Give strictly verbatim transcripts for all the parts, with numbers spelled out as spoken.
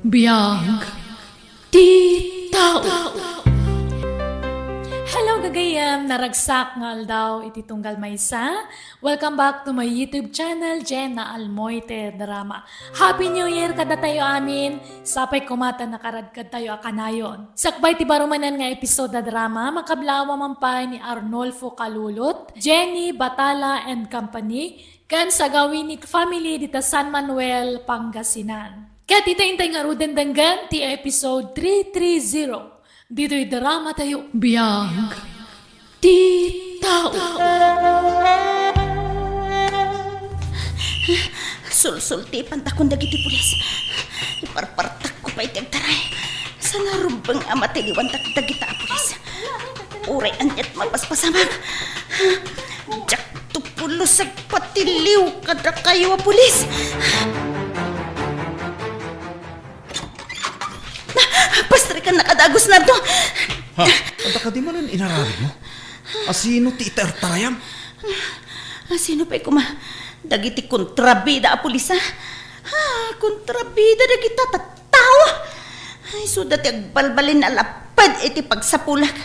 Biag ti tao. Hello, gagayem! Naragsak nga aldaw iti tunggal maysa. Welcome back to my YouTube channel, Jenna Almoite Drama. Happy New Year kadatayo amin! Sapay koma ta nakaradkadtayo a kanayon. Sakbay ti baro manen nga episode a drama, makablawa man pay ni Arnolfo Kalulot, Jenny Batala and Company, ken Sagawinit family dita San Manuel, Pangasinan. Ket ita intay ngaruden denggen ti episode three three zero. Ditoy drama tayo. Biag ti tao. Sulsultipan takon dagiti pulis. Iparpartakko pay ti agtaray. Saan a rumbeng a matiliwantak dagita a pulis. Uray aniat mapaspasamak. Diak to pulos agpatiliw kadakayo a pulis. Pastrikan na kadagus, Nardo. Ha? Adda kadi manen inaramidmo? Asino ti itartarayam? Asino pay koma? Dagiti kontrabida a pulis, a? Ha, kontrabida dagita tattao. Ay, isuda ti agbalbalin a laped iti pagsapulak.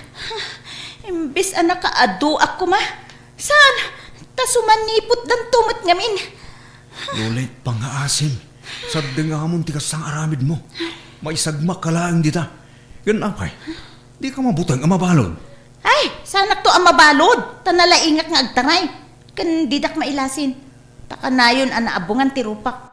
Imbes a nakaaduak koma, saan? Ta sumanipotdanto met ngamin. Lolit, pangngaasim. Sardeng amon ti kasta nga aramidmo. Maisagmak ka laeng dita. Ken apay, dika mabuteng a mabalud. Ay, saanakto a mabalud, ta nalaingak nga agtaray. Ken didak mailasin. Ta kanayon a naabungan ti rupak.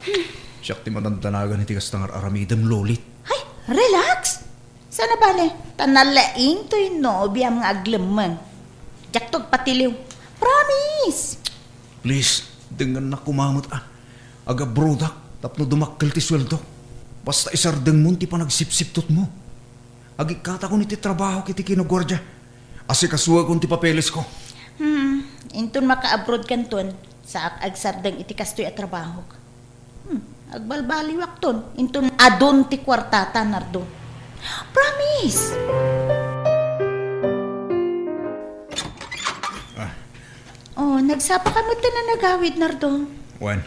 Siak ti madandanagan iti kasta nga ar-aramidem, Lolit. Ay, relax! Saan a bale, ta nalaing toy nobiam nga aglemmeng. Diakto agpatiliw. Promise! Please, dengngannak koma met a. Agabrodak tapno dumakkel ti sueldok. Basta isardengmon ti panagsipsiptutmo. Agikkatakon iti trabahok iti kinaguardia. Asikasuakon ti papelesko. Hmm, inton makaabroad kanton, saak agsardeng iti kastoy a trabahok. Hmm, agbalbaliwakton inton adun ti kuartata, Nardo. Promise! Ah. Oh, nagsapa ka met ta nanagawid, Nardo. Wen,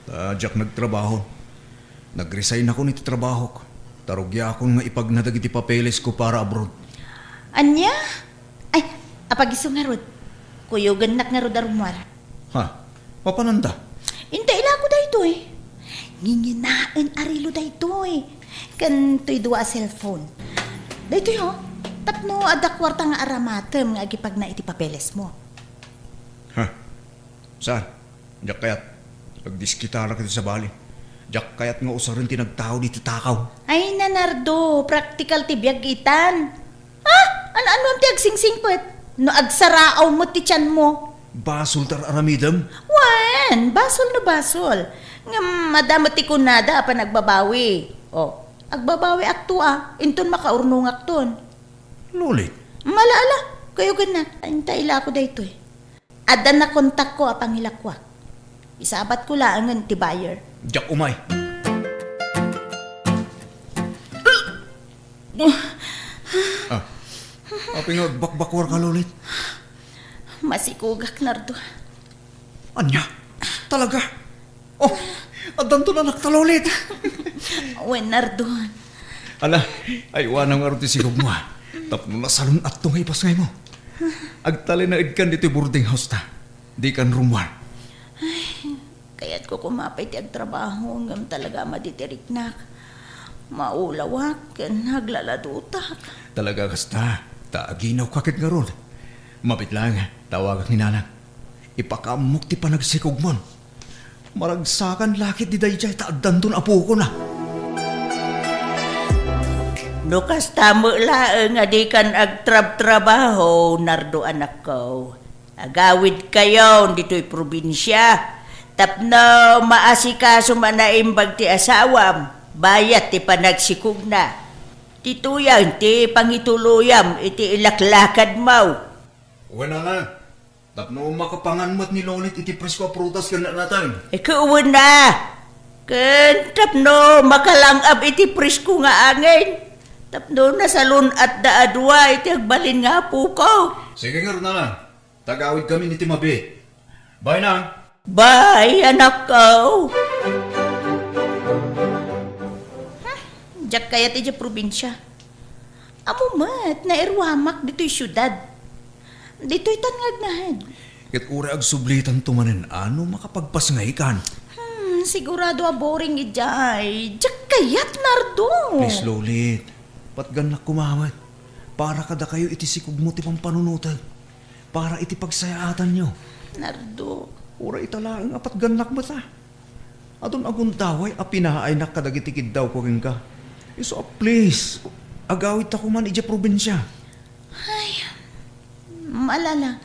ta diak nagtrabaho. Nag-resignakon iti trabahok. Ta rugiakon nga ipagna dagiti papelesko para abroad. Ania? Ay, apagiso ngarud. Kuyogennak ngarud a rummuar. Ha? Mapananda? Inta ilako daytoy. Nginginaen a relo daytoy. Ken toy dua a cellphone. Daytoy, ho. Tapno adda kuarta nga aramatem nga agipagna iti papelesmo. Ha? Saan? Diak kayat. Agdiskitarak iti sabali. Diak kayat nga usaren ti nagtaud iti takaw. Ay, Nardo, praktikal ti biag itan. Ha? Ano-ano ti agsingsingpet? No agsaraaw met ti tianmo. Basol ti ar-aramidem? Wen, basol no basol. Ngem adda met ti kunada a panagbabawi. O, agbabawiakto a, inton makaurnongakton. Lolit. Mala, ala, kuyogennak. Inta ilako daytoy. Adda nakontakko a pangilakuak. Isabatko laengen ti buyer. Diak umay. Ah. Apay nga agbakbakuarka, Lolit? Masikogak, Nardo. Ania? Talaga? Oh, addanton anakta, Lolit. Wen, Nardo. Ala, aywanam ngarud ti sikogmo, a. Tapno nasalun-atto nga ipasngaymo. Agtalinaedkan ditoy boarding house ta. Dikan rummuar. Ay, kayatko koma pay ti agtrabaho, ngem talaga a maditiriknak. Maulawak ken aglaladutak. Talaga kasta, ta aginawka ket ngarud. Mabiit laeng, tawagak ni Nanang. Ipakaammok ti panagsikogmon. Maragsakan la ketdi daydiay ta addanton apokon a. No kasta met laeng a dikan agtrabtrabaho, Nardo anakko, agawidkayon ditoy probinsia tapno maasikasom a naimbag ti asawam bayat ti panagsikogna. Ditoyen ti pangituloyam iti ilaklakadmo. Wen, Nanang. Tapno makapangan met ni Lolit iti presko a prutas ken natnateng. Ikaw na! Ken tapno makalang-ab iti presko nga angin. Tapno nasalun-atda a dua iti agbalin nga apoko. Sige ngarud, Nanang. Tagawidkamin iti mabiit. Bye, Nang. Bye, anakko. Diak kayat idiay probinsia. Ammom met, nairuamak ditoy siudad. Ditoytan nga agnaed. Ket uray agsublitanto manen a no makapagpasngaykan. Hmm, sigurado a boring idiay. Diak kayat, Nardo. Please, Lolit. Patgannak koma met. Para kadakayo iti sikogmo ti pampanunotek. Para iti pagsayaatanyo. Nardo. Uray ita laeng a patgannak met a. Adun agundaway a pinaaynak kadagiti kiddawko kenka. Isu a please, agawidta koman idiay probinsia. Ay, malala.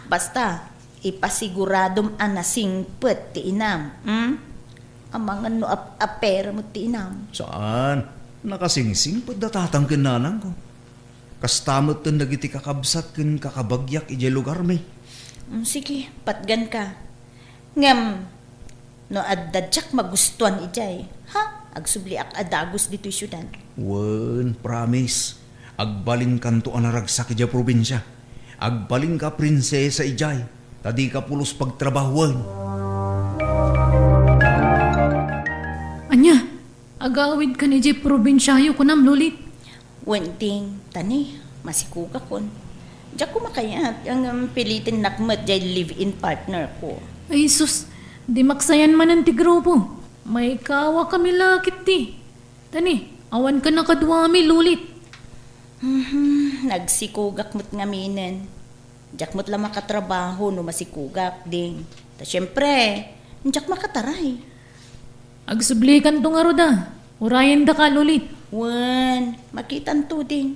Basta, ipasiguradom a nasingpet ti inam, hmm? Amangan no ap-, apera met ti inam. Saan? Nakasingsingpet da tatang ken nanangko. Kasta met ken dagiti kakabsat ken kakabagiak idiay lugarmi. Mm, sige, patganka. Ngem, no adda diak magustuan idiay, ha? Agsubliak a dagus ditoy siudad. Wen, promise. Agbalinkanto a naragsak idiay probinsia. Agbalinka a prinsesa idiay, ta dika pulos pagtrabahoen. Ania? Agawidkan idiay probinsiayo, kunam, Lolit? Wen, Ding, ta ni, masikogakon. Diak koma kayat, ngem pilitennak met diay live-in partner ko. Ay sus, di maksayan manen ti grupo. Maikawakami la ketdi. Ta ni, awan kan a kaduami, Lolit. Mhm, nagsikogak met ngaminen. Diak met la makatrabaho no masikogak, Ding. Ta siempre, diak makataray. Agsublikanto ngarud a. Urayendaka, Lolit. Wen, makitanto, Ding.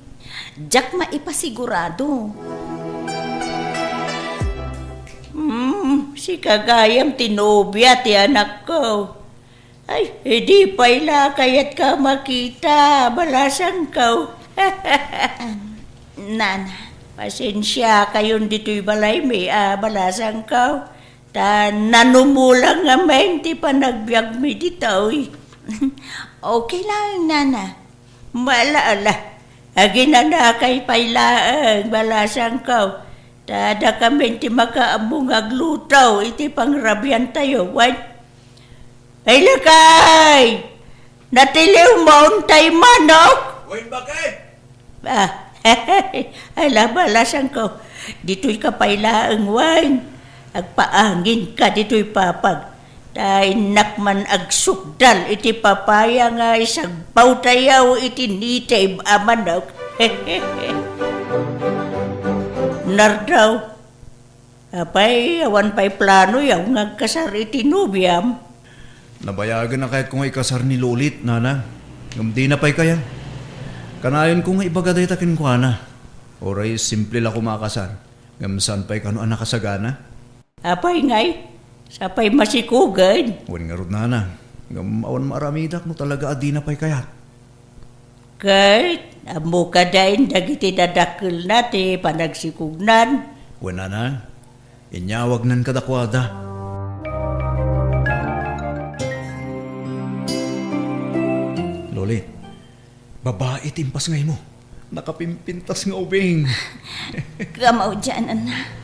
Diak maipasigurado. Hmm, sika gayam ti nobia ti anakko. Ay, idi pay la kayatka makita, balasangko. Nana, pasensiakayon ditoy balaymi a balasangko. Ta nanumulang ngamin ti panagbiagmi ditoy. Okay lang, Nana. Ala, ala. Aginanakay pay laeng, balasangko. Ta dakamin ti makaammo nga agluto iti pangrabiantayo, wen? Ay, lakay! Natiliw mo untay manok? Wen, bakit? Ah, ala, balasangko. Ditoyka pay laeng, wen. Agpaanginka ditoy papag. Ta innak man agsukdal iti papaya nga isagbaw tayo iti native a manok. Nardo, apay, awan pay planoyo nga agkasar iti nobiam? Nabayagen a kayatko nga ikasar ni Lolit, Nana. Ngem dina pay kayat. Kanayonko nga ibaga dayta kenkuana. Uray simple la koma a kasar. Ngem saan pay kano a nakasagana? Apay ngay, sapay masikogen? Wen ngarud, Nana. Ngem awan maaramidak no talaga a dina pay kayat. Ket, ammo kadi dagiti dadakkelna ti panagsikognan? Wen, Nana. Inyawagnan kadakuada. Lolit, babai ti impasngaymo. Nakapimpintas nga ubing. Kamaudiananna.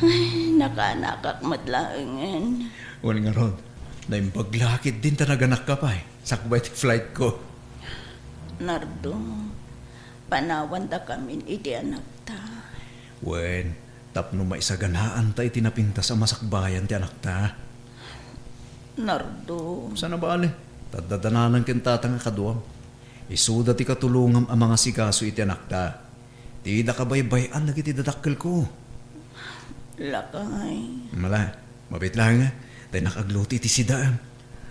Ay, nakaanakak met laengen. Wen ngarud, naimbag la ketdin ta naganakka pay. Sakbay ti flight ko. Nardo, panawandakamin iti anakta. Wen, tapno maisaganaanta iti napintas a masakbayan ti anakta. Nardo. Saan a bale, ta adda dananang ken tatang a kaduam. Isuda ti katulongam a mangasikaso iti anakta. Ti dakabaybay-an dagiti dadakkelko. Lakay. Mala, mabiit laeng, ta innak agluto iti sidaem.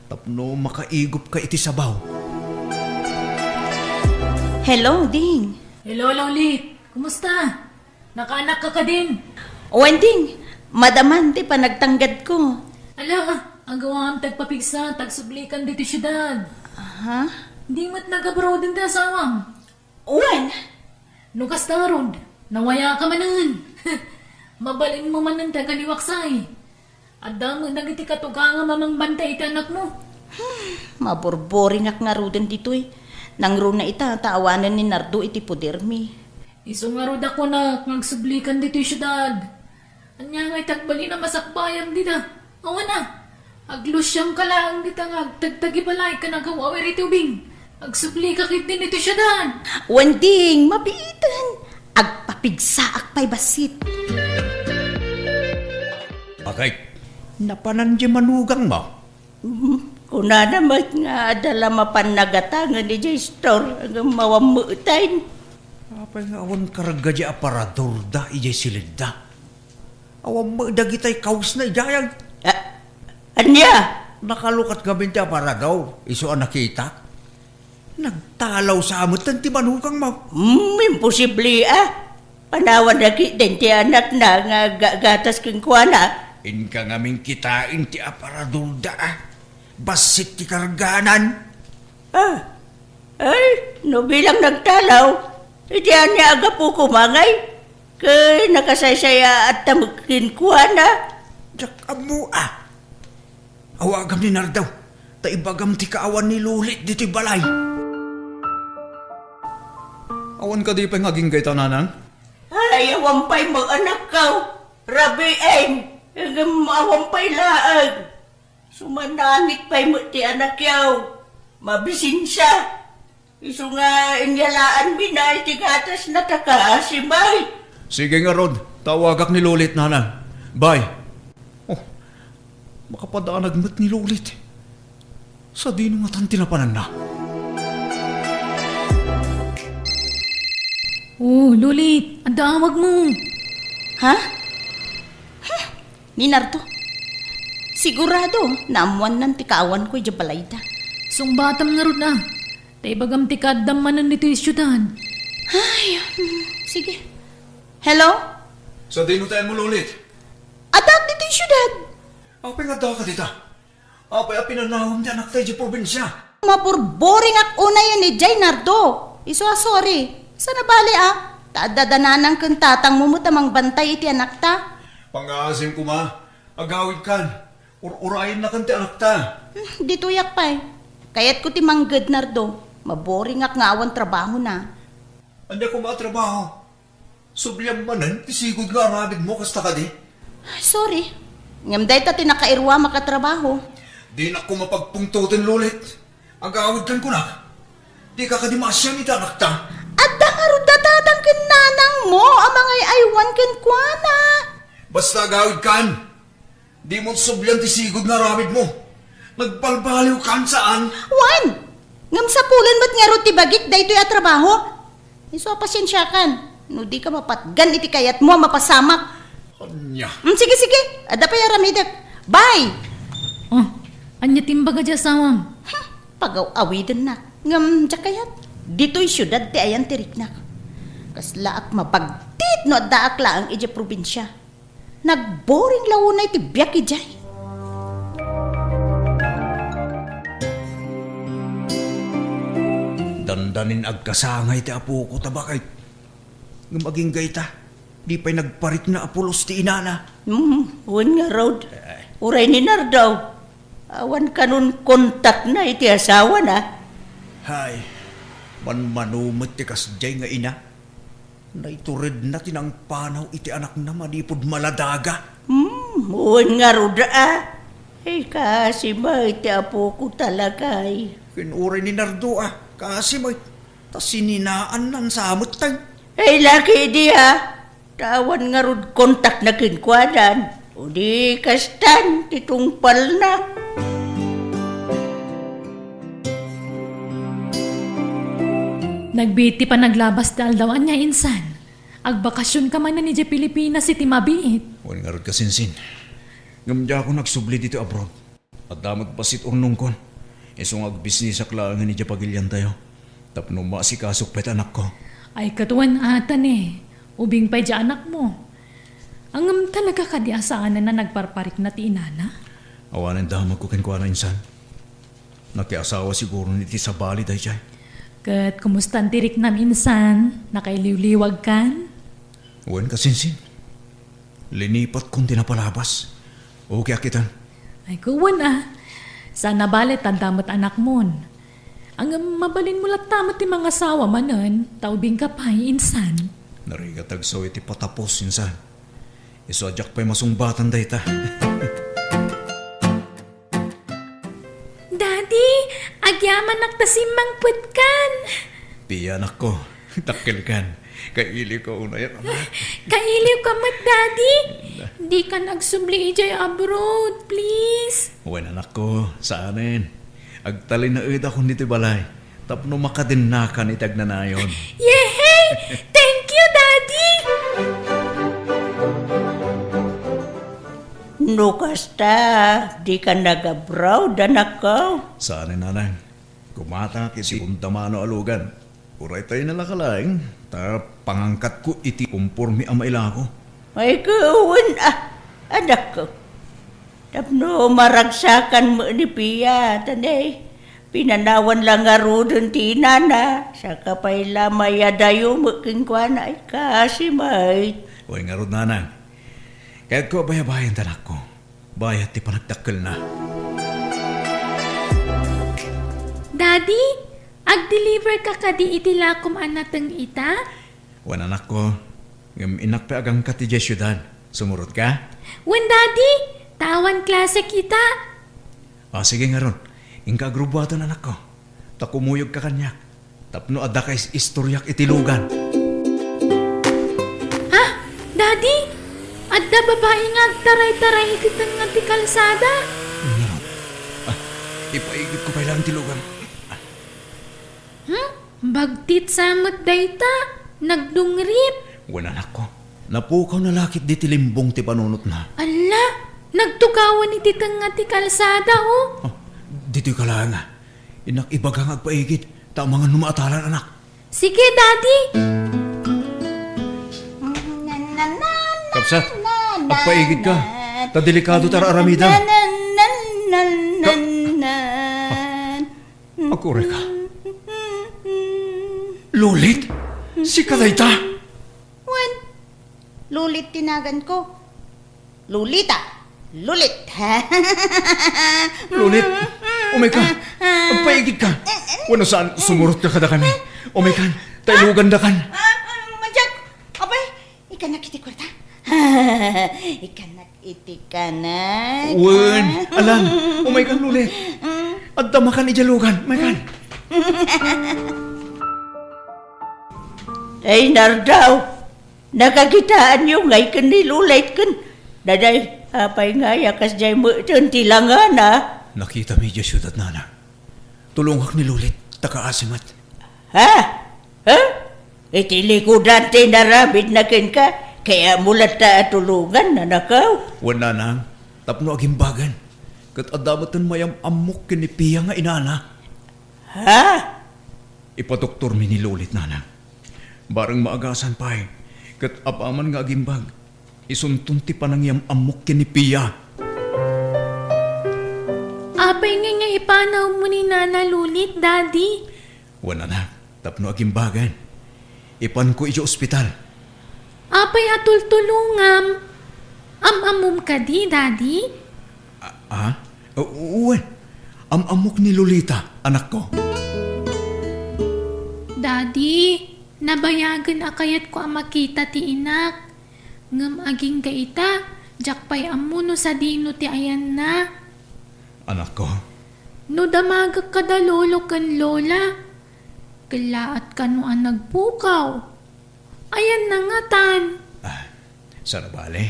Tapno makaigupka iti sabaw. Hello, Ding. Hello, Lolit. Kumusta? Nakaanakka kadin? Wen, Ding, madaman ti panagtanggadko. Ala, agawam ti agpapigsa, ta agsublikan ditoy siudad. Aha? Di met nag-abroad ti asawam? Wen? No kasta ngarud, nawayaka manen. Mabalinmo manen ti agaliwaksay. Adda met dagiti katugangam a mangbantay iti anakmo. Hmm, maburburingak ngaruden ditoy. Nangruna ita ta awanen ni Nardo iti podermi. Isu ngarud a kunak nga agsublikan ditoy siudad. Ania ngay ti agbalin a masakbayam dita? Awan a. Aglusiangka laeng dita nga agtagtagi balay ken agaw-awir iti ubing. Agsublika ketdin iti siudad. Wen ding, mabiiten. Agpapigsaak pay bassit. Bakit? Napanan di manugangmo? Hmm, kunana met nga adda la mapan nagatangen idiay store, ngem awan met tay. Apay nga awan karga di aparadorda idiay silidda? Awan met dagitay kawesna idiay. Ah, ania? Nakalukat ngamin ti aparador, isu a nakitak. Nagtalaw sa metten ti manugangmo. Hmm, imposible, a. Panawan na ketdin ti anakna nga aggagatas kenkuana. Inka ngamin kitaen ti aparadorda, a. Bassit ti karganan. Ah, ay, no bilang nagtalaw, iti ania a gapu koma ngay, ket nakasaysayaat ta met kenkuana. Diak ammo, a. Awagam ni Nardo, ta ibagam ti kaawan ni Lulit ditoy balay. Awan kadi pay nga agingga ita, nanang? Ay, awan pay met anakko. Rabiin, ngem awan pay laeng. Sumanangit pay met ti anakyo. Mabisinsia. Isu nga inyalaanmi na iti gatasna ta kaasimay. Sige ngarud, tawagak ni Lulit, nanang. Bye. Oh, makapadanag met ni Lulit. Sadino ngatan ti napananna? Oh, Lulit, adda awagmo. Ha? Huh, ni Nardo. Sigurado, naammoanna ti kaawanko idiay balayda. Sungbatam ngarud, a. Ta ibagam ti kaaddam manen ditoy siudad. Ay, hmm, sige. Hello? Sadino ti ayanmo, Lulit? Addaak ditoy siudad. Apay nga addaka dita? Apay a pinanawem ti anakta idiay probinsia? Maburboringak unayen idiay, Nardo. Isu a sorry. Saan a bale, a. Ta adda da nanang ken tatangmo met a mangbantay iti anakta. Pangngaasim koma. Agawidkan. Ur-urayennakan ti anakta. Hmm, ditoyak pay. Kayatko ti mangged, Nardo. Maboringak nga awan trabahona. Ania koma a trabaho? Subliam manen ti sigud nga aramidmo kasta kadi? Sorry. Ngem dayta ti nakairuamak a trabaho. Dinak koma pagpungtoten, Lulit. Agawidkan kunak. Dika kadi maasian iti anakta? Adda ngarud da tatang ken nanangmo a mangay-aywan kenkuana. Basta agawidkan. Dimo sublian ti sigud nga aramidmo. Nagbalbaliwkan, saan? Wen! Ngem sapulen met ngarud ti bagik daytoy a trabaho. Isu a pasiensiakan, no dika mapatgan iti kayatmo a mapasamak. Ania? Mm, sige, sige. Adda pay aramidek. Bye! Oh, ania ti imbaga ti asawam? Hmm, pagaw-awidennak. Ngem diak kayat. Ditoy siudad ti ayan ti riknak. Kaslaak mabagtit no addaak laeng idiay probinsia. Nagboring la unay ti biag idiay. Dandanin agkasangay ti apoko ta baket. Ngem agingga ita, di pay nagparikna a pulos ti inana. Hmm, wen ngarud. Uray ni Nardo, awan kanon kontakna iti asawana. Hay, manmano met ti kasdiay nga ina. Naituredna ti nangpanaw iti anakna manipud maladaga. Hmm, wen ngarud a. Ay, kaasi met ti apoko ta lakay. Ken uray ni Nardo a, kaasi met. Ta sininaannan sa metten. Ay, laki idi a. Ta awan ngarud kontakna kenkuanan. O di kastan ti tungpalna. Nagbiit ti panaglabas ti aldaw ania insan. Agbakasionka manen idiay Pilipinas iti mabiit. Wen ngarud, kasinsin. Ngem diakon agsubli ditoy abroad. Adda met bassit urnongkon. Isu nga agbisnisak laengen idiay pagiliantayo. Tapno maasikasok pay ti anakko. Ay, ket wen a, Tane. Ubing pay diay anakmo. Ngem talaga kadi a saanen a nagparparikna ti inana? Awanen damagko kenkuana insan. Nakiasawa siguro iti sabali daydiay. Ket kumustan ti riknam insan? Nakailiwliwagkan? Wen, kasinsin. Linipatkon ti napalabas. Okay a kitan. Ay, kuwan a. Saan a bale, tanda met anakmon. Ngem mabalinmo latta met ti mangasawa manen, ta ubingka pay insan. Narigat agsaw iti patapos insan. Isu a diak pay masungbatan dayta. Daddy, agyamanak ta simmangpetkan. Pia, anakko, dakkelkan. Kailiwka unay, anak. Kailiwka met, Daddy. Dikan agsubli idiay abroad, please. Wen, anakko, saanen. Agtalinaedakon ditoy balay tapno makadennakan iti agnanayon. Yehey! Thank you, Daddy! No kasta, dika nag-abroad, anakko? Saan, nanang. Kumatangak iti segunda mano a lugan. Uray tayo nalaka laeng, ta pangangkatko iti umporme a mailako. Ay, kawan, ah, anakko. Tapno maragsakan met ni Pia, ta ne, pinanawan la ngaruden ti inana, saka pay la mayadayo met kenkuana, ay, kasi met. Uy, ngarud, nanang. Kayatko a bayabayan, anakko. Bayat ti panagdakkelna. Daddy, ag-deliver ka kadi iti lakom a nateng ita? Wen, anakko, ngem innak pay agangkat idiay siudad. Sumurotka? Wen, Daddy, ta awan klasek ita. Ah, sige ngarud. Inka agrubuaton, anakko. Ta kumuyogka kaniak. Tapno adda ka is-istoriak iti lugan. Ha? Daddy, adda babai nga agtaray-taray iti tengnga ti kalsada. Ngarud. Ah, ipaigidko pay laeng ti lugan. Hmm? Bagtit sa met dayta. Nagdungrit. Wen, anakko. Napukawna la ketdi ti limbong ti panunotna. Alla, nagtugawan iti tengnga ti kalsada, oh. Ah, ditoyka laeng, ah. Innak ibaga nga agpaigid, ta amangan no maatalan, anak. Sige, Daddy. Kabsat, agpaigidka. Ta delikado ti ar-aramidem. Ka- Agkurayka. Lulit? Sika dayta? Wen, Lulit ti naganko. Lolita. Lulit. Lulit, umayka. Agpaigidka. Wenno saan, sumurotka kadakami. Umaykan, ta ilugandakan. Ah, ah, Manyak. Apay, ikkannak iti kuarta. Ikkannak iti kanak. Wen, alan, umaykan, Lulit. Adda makan idiay lugan, umaykan. Ay, Nardaw. Nakakitaanyo ngay ken ni Lulit ken daday, apay ngay a kasdiay met ti langana? Nakitami idiay siudad, nana. Tulongak ni Lulit, ta kaasi met. Ha? Ha? Iti likudan ti inaramidna kenka, kayatmo latta a tulongan, nanakaw? Wen, nanang, tapno agimbagan. Ket adda met mayam-ammok ken ni Pia nga inana. Ha? Ipadoktormi ni Lulit, nanang. Bareng maagasan pay, ket apaman nga agimbag, isunton ti panangiyam-ammok ken ni Pia. Apay ngay nga ipanawmo ni Nana Lulit, Daddy? Wen, anak, tapno agimbagan. Ipanko idiay ospital. Apay a tultulongam? Am-ammom kadi, Daddy? A-, ah? U-, wen. Am-ammok ni Lolita, anakko. Daddy, nabayagen a kayatko a makita ti inak. Ngem agingga ita, diak pay ammo no sadino ti ayanna. Anakko. No damagek kada lolo ken lola, kellaat kano a nagpukaw. Ayanna ngatan? Ah, sana bale,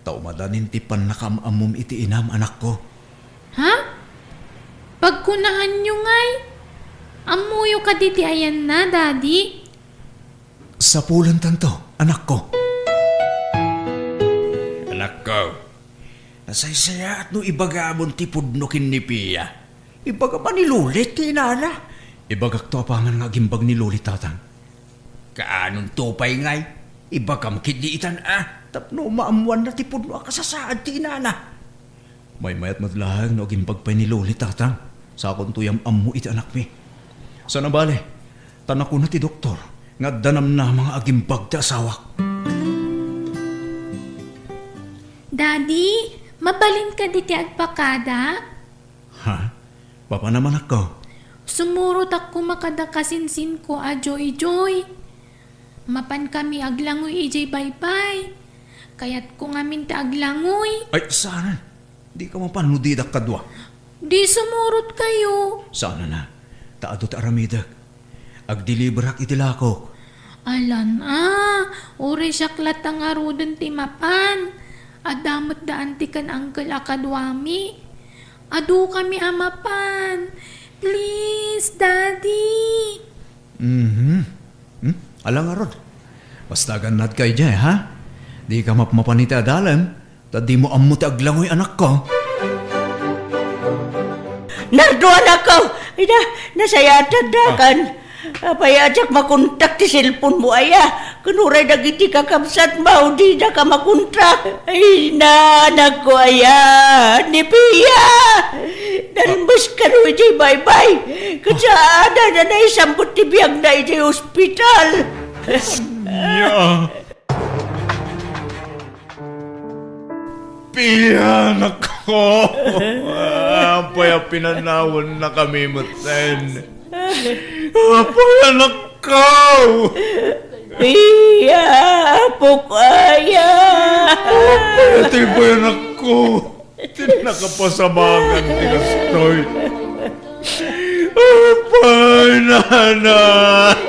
ta umadanin ti pannakaam-ammom iti inam, anakko. Ha? Pagkunaanyo ngay? Ammoyo kadi ti ayanna, Daddy? Sapulentanto, anakko. Anakko, nasaysayaat no ibagamon ti pudno ken ni Pia. Ibagam a ni Lulit ti inana. Ibagakto apaman nga agimbag ni Lulit, tatang. Kaanonto pay ngay? Ibagam ketdi itan a, tapno maammoanna ti pudno a kasasaad ti inana. Maymayat met laeng no agimbag pay ni Lulit, tatang. Sakonto yam-ammo iti anakmi. Sana bale, ta nakuna ti doktor nga adda namnama nga agimbag ti asawak. Daddy, mabalin kadi ti agpakada? Ha? Papanam, anakko? Sumurotak koma kada kasinsinko a Joy-Joy. Mapankami aglangoy idiay baybay. Kayatko ngamin ti aglangoy. Ay, saan? Dika mapan no didak kadua. Di sumurot kayo. Saan a, ta adu ti aramidek. Agdeliberak iti lakok. Alan a, uray siak latta ngaruden ti mapan. Adda met da anti ken uncle a kaduami. Adukami a mapan. Please, Daddy. Mhm. Hmm? Ala ngarud. Basta agannadka idiay, ha? Dika mapmapan iti adalem, ta dimo ammo ti aglangoy, anakko. Nardo, anakko! Ida, nasayaat ti addakan. Ah. Apay a diak makontak ti cellphone mo aya? Ken uray dagiti kakabsatmo, didaka makontak. Ay, na, anakko aya, ni Pia! Nalmes kano iti baybay. Ket saan a naisambut ti biagna iti ospital. Nia. Pia, anakko. Apay a pinanawannakami metten. Apay, anakko. Pia, apok aya. Apay, anakko. Ti nakapasabangan ti kastoy. Apay, nanang.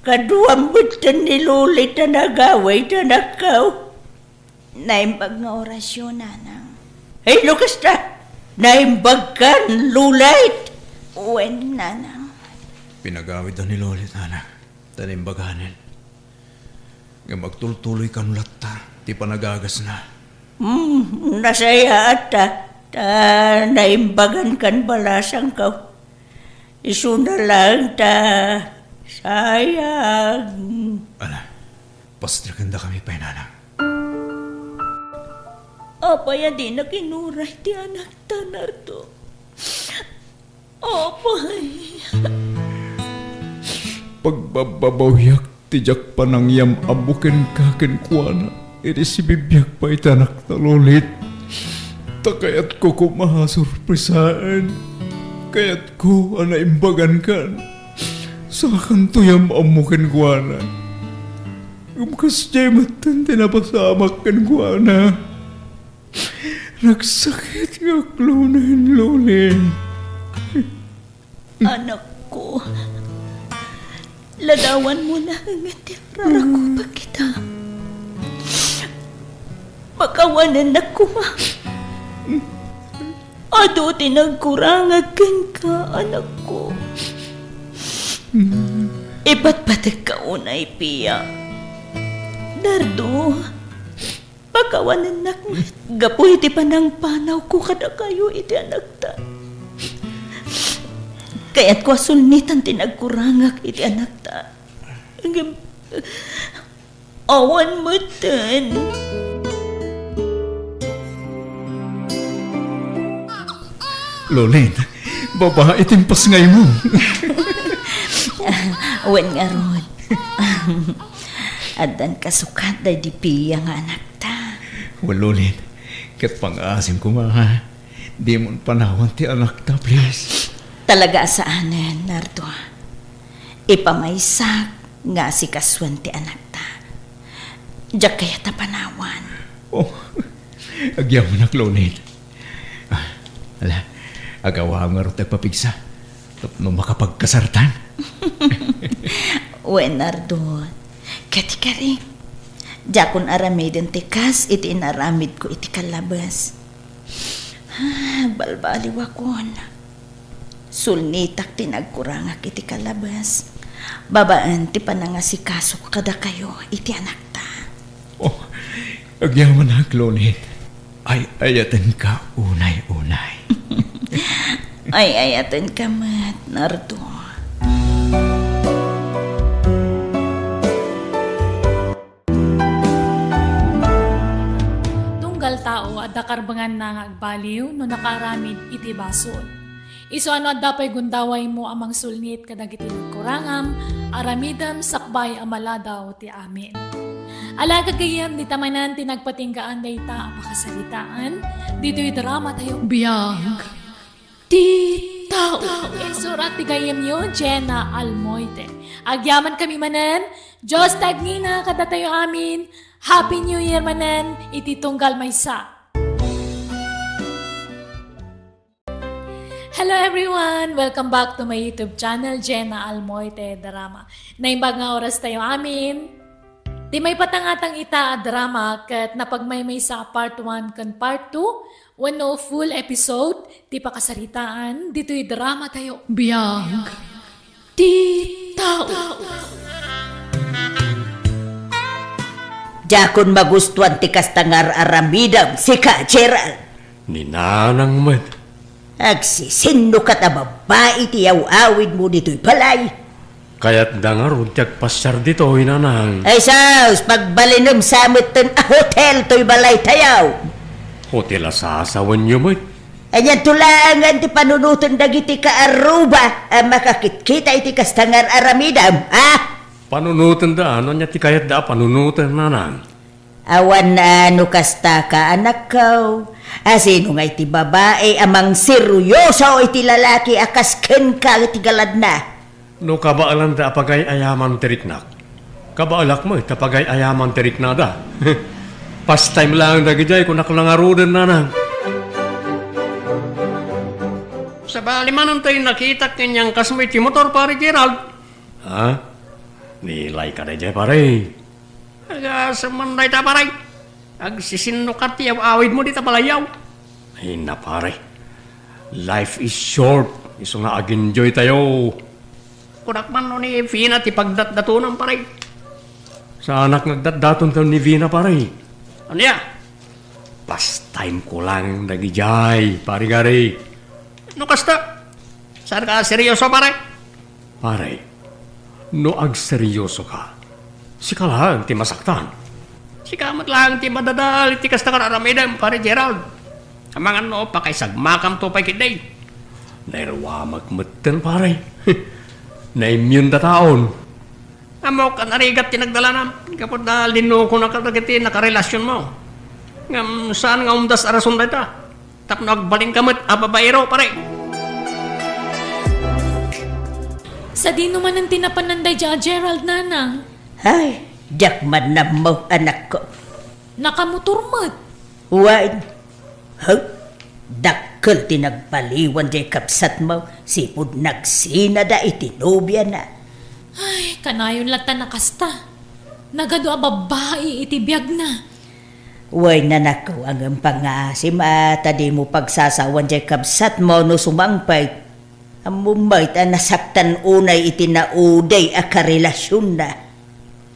Kaduam metten ni Lolit a nagawid, anakko. Naimbag nga orasyon, nanang. Ay, no kasta, naimbagkan, Lolit? Wen, nanang. Pinagawidda ni Lolit, nanang. Ta naimbaganen. Ngem agtultuloy kano latta ti panagagasna. Hmm, nasayaat ta, ta naimbagan kan balasangko. Isuna laeng ta sayang. Ala, pastrekendakami pay, nanang. Apay a dinak inuray ti anakta, Nardo? Apay. Pagbabbabawiak ti diak panangyam-ammo kenka kenkuana idi sibibiag pay ti anakta, Lolit. Ta kayatko koma a sorpresaen. Kayatko a naimbagankan. Saakanto yam-ammo kenkuana. Ngem kasdiay metten ti napasamak kenkuana. Nagsakit nga aklonen, Lolit. Anakko, ladawanmo laeng ti rarakupek ita. Pakawanennak koma. Adu ti nagkurangag kenka, anakko. Ipatpategka unay, Pia. Nardo, pakawanennak met gapu iti panangpanawko kadakayo iti anakta. Kayatko a sulnitan ti nagkurangak iti anakta. Ngem awan metten. Lolit, babae ti impasngaymo. Wen ngarud. Addan kasukat daydi Pia nga anakta. Wen, Lolit, ket pangaasim koma, ha? Dimon panawan ti anakta, please. Talaga a saanen, Nardo. Ipamaysak nga asikasuen ti anakta. Diak kayat a panawan. Oh, agyamanak, Lolit. Ah, ala, agawa ngarud ti agpapigsa tapno makapagkasartan. Wen, Nardo, ket ikarik, diakon aramiden ti kas iti inaramidko iti kallabes. Ah, balbaliwakon. Sulnitak ti nagkurangak iti kallabes, babaen ti panangasikasok kadakayo iti anakta. Oh, agyamanak, Lolit. Ay-ayatenka unay-unay. Ay-ayatenka met, Nardo. Tunggal tao, adda karbenganna nga agbaliw no nakaaramid iti basol. Isu a no adda pay gundawaymo a mangsulnit kadagiti nagkurangam, aramidem sakbay a maladaw ti amin. Ala, gagayyem, dita manen ti nagpatinggaan dayta a pakasaritaan ditoy drama tayo. Biag ti tao. Insurat ti gayyemyo, Jenna Almoite. Agyamankami manen, Dios ti agnina kadatayo amin. Happy New Year manen iti tunggal maysa. Hello everyone! Welcome back to my YouTube channel, Jenna Almoite Drama. Naimbag nga oras tayo amin. Ti maypatangatang ita a drama ket napagmaymaysa a part one ken part two, wenno full episode, ti pakasaritaan ditoy drama tayo. Biag ti tao. Diakon magustuan ti kasta nga ar-aramidem, sika, Gerald. Ni Nanang met. Agsisinnukat a babbai ti aw-awidmo ditoy balay. Kayatda ngarud ti agpasiar ditoy, Nanang. Ay sus, pagbalinem sa metten a hotel toy balay tayo. Hotel a sasawenyo met. Anianto laengen ti panunoten dagiti kaarruba a makakitkita iti kasta nga ar-aramidem, ha? Panunoten da, no ania ti kayatda a panunoten, Nanang? Awan a no kasta ka, anakko. A sino nga iti babai a mangseryoso iti lalaki a kas kenka iti galadna? No kabaelanda a pagay-ayaman ti riknak, kabaelak met a pagay-ayaman ti riknada. Pastime laeng dagidiay, kunak la ngaruden, Nanang. Sabali manen toy nakitak ken ni angkasmo iti motor, Pare Gerald. Ha? Nilay ka daydiay, pare? Agasem man dayta, pare. Agsisinnukat ti aw-awidmo dita balayyo. Ay na, pare. Life is short. Isu nga ag-enjoy tayo. Kunak man no ni Vina ti pagdatdatonam, pare. Saanak nga agdatdaton ken ni Vina, pare. Ania? Pastime ko lang dagidiay, pare Gary. No kasta, saan ka seryoso, pare? Pare, no agseryoso ka, sika laeng ti masaktan. Sika met laeng ti madadal iti kasta nga ar-aramidem, Pare Gerald. Amangan no pakaisagmakamto pay ketdi. Nairuamak metten, pare. Naimyunda taon. Ammok a narigat ti nagdalanam, gapu ta linnukonaka dagiti nakarelasionmo. Ngem saan nga umdas a rason dayta. Tapno agbalinka met a babaero, pare. Sadino manen ti napanan daydiay a Gerald, Nanang? Ay, diak man nammo, anakko. Nakamotor met. Wen, ha? Dakkel ti nagbaliwan diay kabsatmo, sipud nagsinada iti nobiana. Ay, kanayon latta a kasta. Nagadu a babbai iti biagna. Wen, anakko, ngem pangngaasim a ta dimo pagsasawan diay kabsatmo no sumangpet. Ammom met a nasaktan unay iti naudi a karelasionna.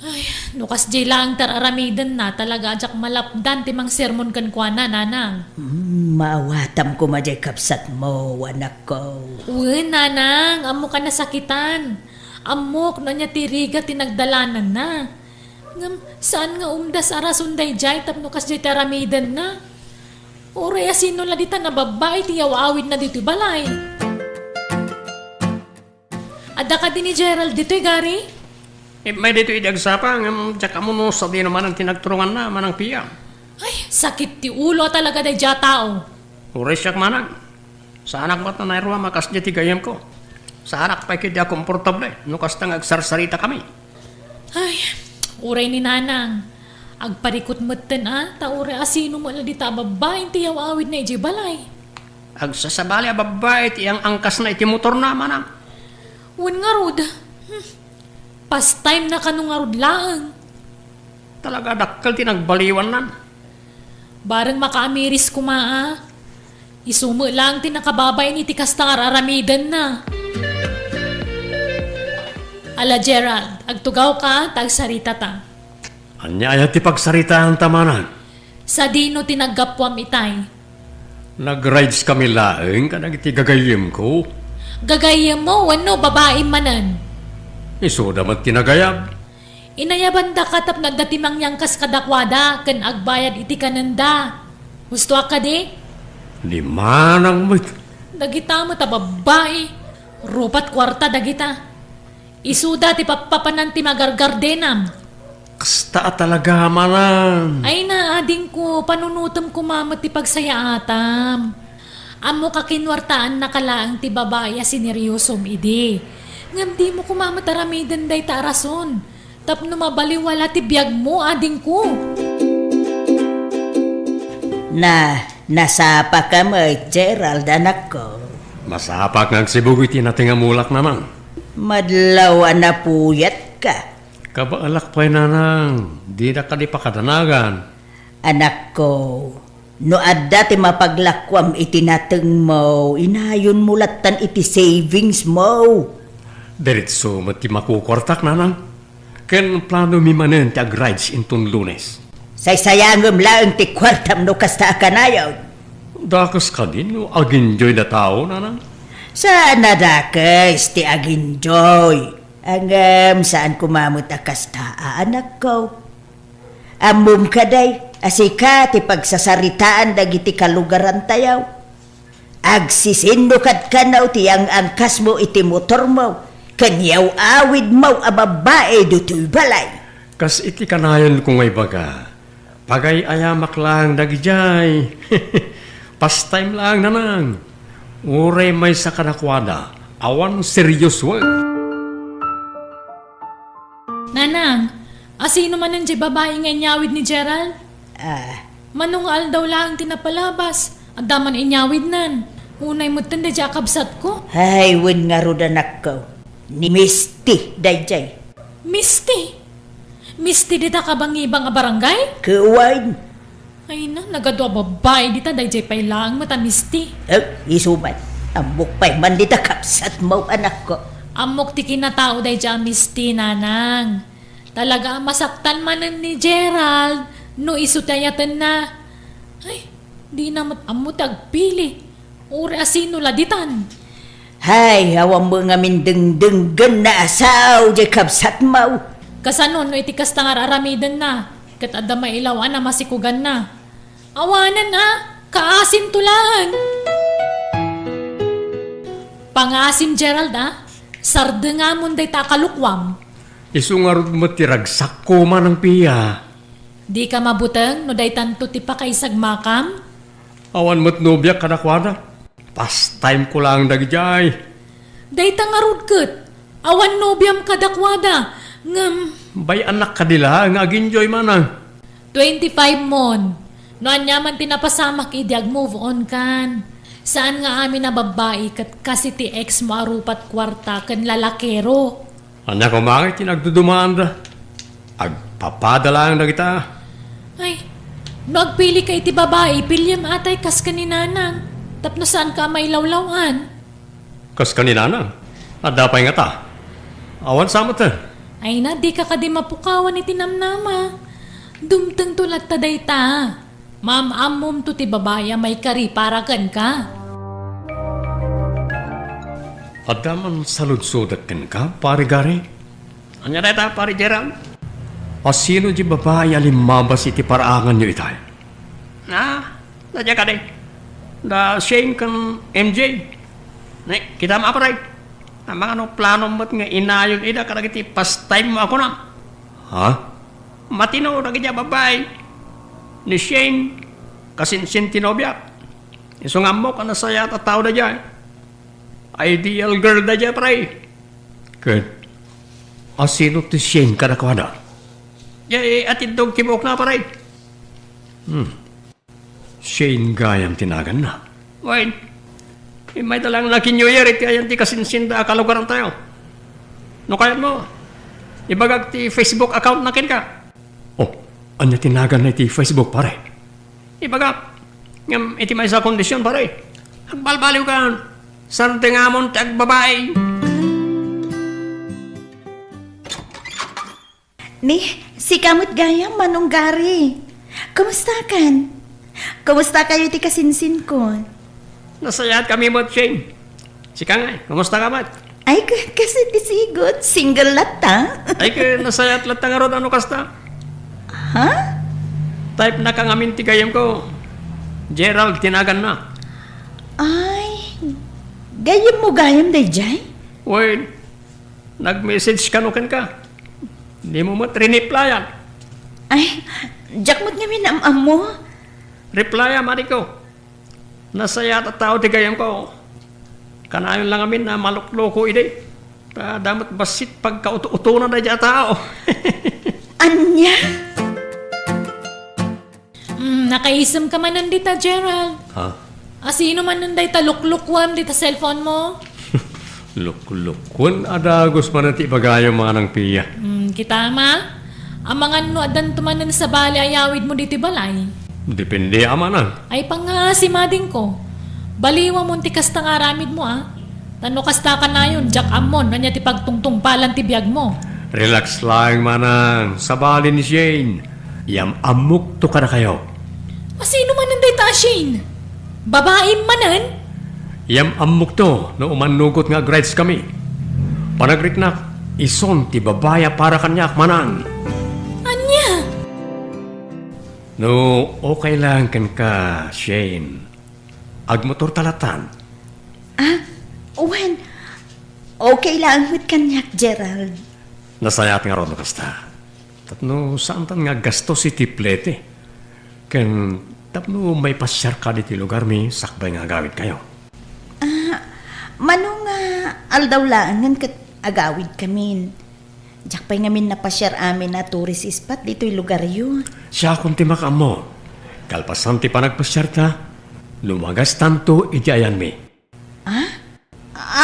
Ay, no kasdiay laeng ti ar-aramidenna, talaga a diak malapdan ti mangsermon kenkuana, Nanang. Hmm, maawatam koma diay kabsatmo, anakko. Wen, Nanang, ammok a nasakitan. Ammok no ania ti rigat ti nagdalananna. Ngem saan nga umdas a rason daydiay tapno kasdiay ti aramidenna. Uray a sino la dita a babbai ti aw-awidna ditoy balay. Adda kadi ni Gerald ditoy, Gary? Immay ditoy idi agsapa, ngem diak ammo no sadino manen ti nagturonganna, Manang Pia. Ay, sakit ti ulo a talaga daydiay a tao. Uray siak, Manang. Saanak met a nairuam a kasdiay ti gayyemko. Saanak pay ketdi a komportable no kasta nga agsarsaritakami. Ay, uray ni Nanang. Agparikut metten a, ta uray a sino met la dita a babbai ti aw-awidna idiay balay. Agsasabali a babbai ti ang-angkasna iti motorna, Manang. Wen ngarud. Hmm. Pastime na kano ngarud laeng. Talaga dakkel ti nagbaliwannan. Bareng makaamiris koma a. Isu met laeng ti nakababain iti kasta nga ar-aramidenna. Ala, Gerald, agtugawka ta agsaritata. Ania aya ti pagsaritaanta, Manang? Sadino ti naggapuam itay? Nag-rides kami laeng kadagiti gagayyemko. Gagayyemmo wenno babaim manen? Isuda met ti nagayab. Inayabandaka tapno adda ti mangyangkas kadakuada ken agbayad iti kanenda. Husto a kadi? Ni Manang met. Dagita met a babbai. Rupat kuarta dagita. Isuda ti pappapanan ti magargardenam. Kasta a talaga, Manang. Ay na, adingko, panunotem koma met ti pagsayaatam. Ammok a kinuartaannaka laeng ti babai a sineryosom idi. Ngem dimo koma met aramiden dayta a rason. Tapno mabaliwala ti biagmo, adingko. Na, nasapaka met, Gerald, anakko. Masapak nga agsibug iti nateng a mulak, nanang. Madlaw a napuyatka. Kabaelak pay, nanang. Dina kadi pakadanagan. Anakko, no adda ti mapaglakuam iti natengmo, inayonmo lattan iti savingsmo. Diretso met ti makukuartak, nanang. Ken planomi manen ti ag-rides inton Lunes. Saysayangem laeng ti kuartam no kasta a kanayon. Dakes kadi no aginjoy da tao, nanang? Saan a dakes ti aginjoy. Ngem saan koma met a kasta a anakko. Ammom kadi a sika ti pagsasaritaan dagiti kalugarantayo. Agsisinno kad kano ti ang-angkasmo iti motormo ken yaw-awidmo a babbai ditoy balay. Kas iti kanayonko nga ibaga, pagay-ayamak laeng dagidiay. Pastime laeng, nanang. Uray maysa kadakuada, awan seriosoen. Nanang, asino manen diay babai nga inyawid ni Gerald? Ah. Mano nga aldaw laeng ti napalabas, adda man inyawidnan. Unay metten daydiay a kabsatko. Ay, wen ngarud, anakko. Ni Misty daydiay. Misty? Misty dita kabangibang a barangay? Kuwan. Ay na, nagadu a babbai dita, daydiay pay laeng met a Misty. Eh, isu man. Ammok pay man dita kabsatmo, anakko. Ammok ti kinatao daydiay a Misty, nanang. Talaga a masaktan manen ni Gerald no isu ti ayatenna. Ay, dina met ammo ti agpili. Uray asino la ditan. Hay, awan met ngamin dengdenggenna a sao diay kabsatmo. Kasano no iti kasta nga ar-aramidenna, ket adda mailaw a namasikuganna? Awanen a, kaasinto laeng. Pangaasim, Gerald, a, sardengamon dayta a kalukuam. Isu ngarud met ti ragsakko, Manang Pia. Dika mabuteng no daytanto ti pakaisagmakam? Awan met nobiak kadakuada. Pastime ko laeng dagidiay. Dayta ngarud ket, awan nobiam kadakuada, ngem. Bay-annak kadi la nga aginjoy, manang. Twenty-five mon. No aniaman ti napasamak idi ag-move on kan. Saan nga amin a babbai ket kas iti ex mo a rupat kuarta ken lalakero. Ania koma ngay ti nagdudumaanda? Agpapada laeng dagita. Ay, no agpilika iti babai, piliem atay kas ken ni Nanang, tapno saanka a mailawlaw-an. Kas ken ni Nanang? Adda pay ngata? Awan sa met. Ay na, dika kadi mapukawan iti namnama. Dumtengto latta dayta. Maam-ammomto ti babai a maikari para kenka. Adda man saludsodek kenka, Pare Gary? Ania dayta, Pare Gerald? Asino diay babai a limmabas iti paraanganyo itay? Ah, daydiay kadi. Da Shane ken M J. Ne, kitam a, pare. Amangan no planom met nga inayon ida kadagiti pastime mo a kunam. Ha? Matino dagiti a babbai. Ni Shane, kasinsin ti nobiak. Isu nga ammok a nasayaat a tao daydiay. Ideal girl daydiay, pare. Ket asino ti Shane kadakuada? Diay atiddog ti buokna, pare. Hmm. Shane gayam ti naganna. Wen, immayda laeng naki-New Year iti ayan ti kasinsinda a kalugarantayo. No kayatmo, ibagak ti Facebook account na kenka. Oh, ania ti naganna iti Facebook, pare? Ibagak. Ngem iti maysa a kondisyon, pare. Agbalbaliwkan. Sardengamon ti agbabai. Ni, sika met gayam, Manong Gary. Kumustakan? Kumusta kayo ti kasinsinko? Nasayaat kami met, Shane. Sika ngay, kumusta ka met? Ay, ka-, kasi ti sigud, single latta. Ay, ka-, nasayaat latta ngarud a no kasta. Ha? Type na ka ngamin ti gayyemko. Gerald ti naganna. Ay, gayyemmo gayam daydiay? Wen, nag-message kano kenka. Dimo met riniplayan. Ay, diak met ngamin am-ammo. Replya, Mariko. Nasayaat a tao ti gayyemko. Kanayon lang amin a malukloko idi. Ta, adda met bassit pagkaut-utona daydiay a tao. Ania? Mm, nakaisem ka manen dita, Gerald. Ha? A, sino manen dayta luklukuem dita cellphone mo? Luklukuem a dagus manen ti ibagayam, Manang Pia. Mm, kita, ma? Amangan no addanto manen sabali a yawid mo ditoy balay. Depende, a, Manang. Ay, pangngaasim adingko. Baliwamon ti kasta nga aramid mo, a. Ta no kasta kanayon, diak ammon ania ti pagtungtungpalan ti biag mo. Relax laeng, Manang. Sabali ni Shane. Yam-ammokto kadakayo. A, sino manen dayta a Shane? Babaim manen? Yam-ammokto no umannugot nga agrides kami. Panagriknak, isun ti babai a para kaniak, Manang. Ania? No okay lang kenka, Shane, agmotorta latan. Ah, wen, okay lang met kaniak, Gerald. Nasayaat ngarud no kasta. Tapno saantan nga aggastos iti plete. Ken tapno maipasiarka ditoy lugarmi sakbay nga agawidkayo. Ah, mano nga aldaw laengen ket agawidkamin. Diak pay ngamin napasiar amin a tourist spot ditoy lugaryo. Siakon ti makaammo. Kalpasan ti panagpasiarta, lumagastanto iti ayanmi. Ah?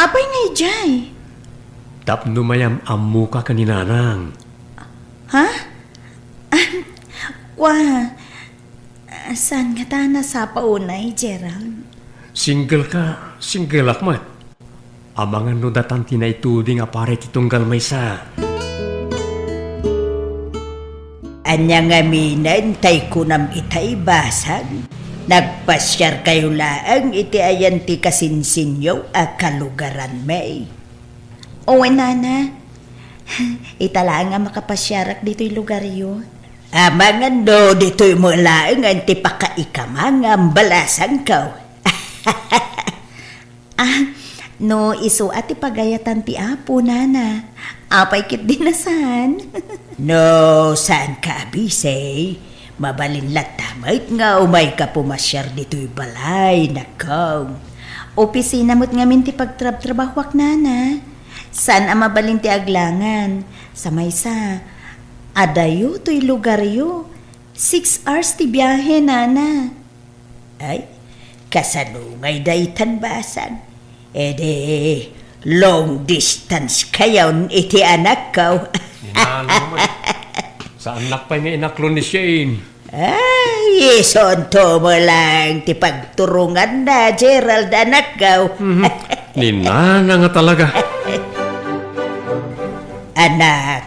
Apay nga idiay? Tapno mayam-ammoka ken ni Nanang. Ha? Kua, saan ngata a nasapa unay, Gerald? Single ka, singleak met. Amangan no datan ti naituding a pare ti tunggal maysa. Ania ngaminen tay kunam itay, basang? Nagpasiarkayo laeng iti ayan ti kasinsinyo a kalugaranmi. Wen, nana. Ita laeng a makapasiarak ditoy lugaryo. Amangan no ditoy met laengen ti pakaikamangam, balasangko. Ah, no isu a ti pagayatan ti Apo, nana, apay ketdi a saan? No saanka a bisi, mabalin latta met nga umayka pumasiar ditoy balay, anakko. Opisina met ngamin ti pagtrabtrabahoak, nana. Saan a mabalin ti aglangan. Sa maysa, adayo toy lugaryo. Six hours ti biahe, nana. Ay, kasano ngay daytan, basang? Edi, long distance kayon iti anakko. Ni Nanang met. Saannak pay nga inaklon ni Shane. Ay, isunto met lang ti pagturonganna, Gerald, anakko. Mhm. Ni Nanang nga talaga. Anak,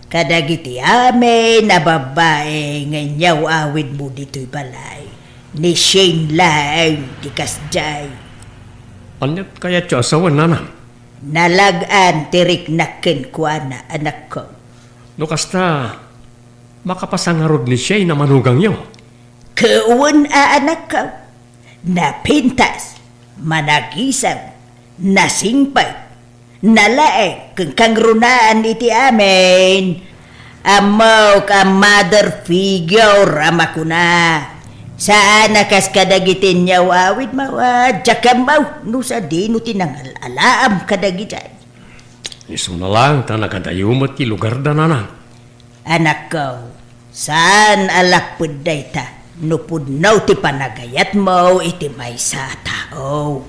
kadagiti amin a babbai nga inyaw-awidmo ditoy balay, ni Shane laeng ti kasdiay. Ania ti kayatyo a sawen, nana? Nalag-an ti riknak kenkuana, anakko. No kasta, makapasa ngarud ni Shane a manugangyo? Ket wen a, anakko. Napintas, managisem, nasingpet, nalaing, ken kangrunaan iti amin. Ammok a mother figure a makuna, saan a kas kadagiti inyaw-awidmo, a diak ammo no sadino ti nangal-alaam kadagiti. Isuna laeng ta nagadayo met ti lugarda, nana. Anakko, saan a lapped dayta no pudno ti panagayatmo iti maysa a tao.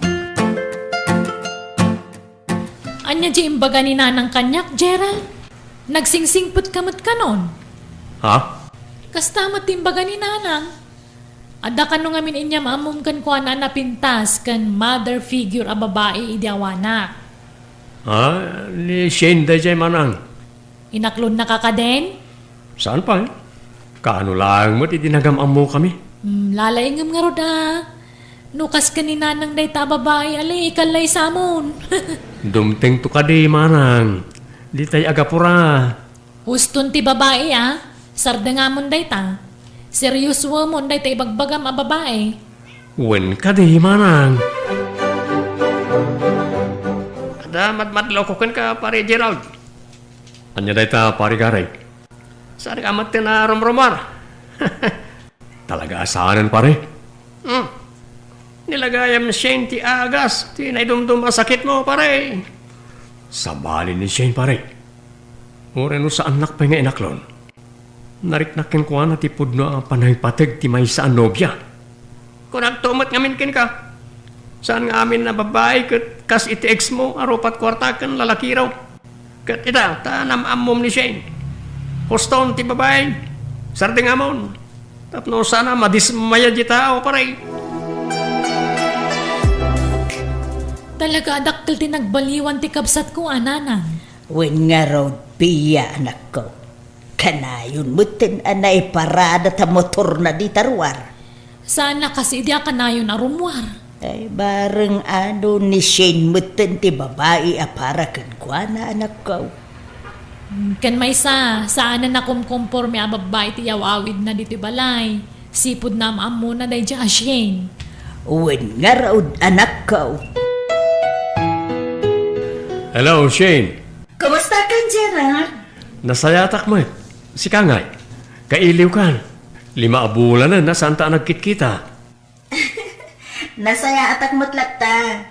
Ania ti imbaga ni Nanang kaniak, Gerald? Nagsingsingpet ka met kanon? Ha? Kasta met ti imbaga ni Nanang. Adda kano ngamin inyam-ammom kenkuana a napintas ken mother figure a babai idi awanak? Ah, ni Shane daydiay, manang. Inaklonnaka kadin? Saan pay? Kaano laeng met idi nagam-ammokami? Hmm, lalaingem ngarud a. No kas ken ni Nanang dayta a babai, ali, ikallaysamon. Dumtengto kadi, manang. Ditay agapura. Huston ti babai a, sardengamon dayta. Seriosoemon dayta ibagbagam a babai. Wen kadi, manang. Adda madmadlawko kenka, Pare Gerald. Ania dayta, Pare Gary? Saan ka met ti narumrumar? Talaga a saanen, pare? Hmm. Nilagayam ni Shane ti agas ti naidumdum a sakitmo, pare. Sabali ni Shane, pare. Uray no saannak pay nga inaklon, nariknak kenkuana ti pudno a panangipateg ti maysa a nobia. Kunakto met ngamin kenka, saan nga amin a babbai ket kas iti ex mo a rupat kuarta ken lalakiraw. Ket ita, ta nam-ammom ni Shane. Huston ti babai, sardingamon. Tapno sana madismaya di tao, pare. Talaga a dakkel ti nagbaliwan ti kabsatko a nanang. Wen ngarud, Pia, anakko. Kanayon metten a naiparada ta motorna dita ruar. Saan a kas idi a kanayon a rummuar. Ay, bareng adu ni Shane metten ti babai a para kenkuana, anakko. Ken maysa, saan a nakumkomporme a babbai ti yaw-awidna ditoy balay. Sipud nam-ammona daydiay a Shane. Wen ngarud, anakko. Hello, Shane. Kumusta kan, Gerald? Nasayaatak met. Sika ngay? Kailiwkan. Lima a bulanen a saanta a nagkitkita. Nasayaatak met latta.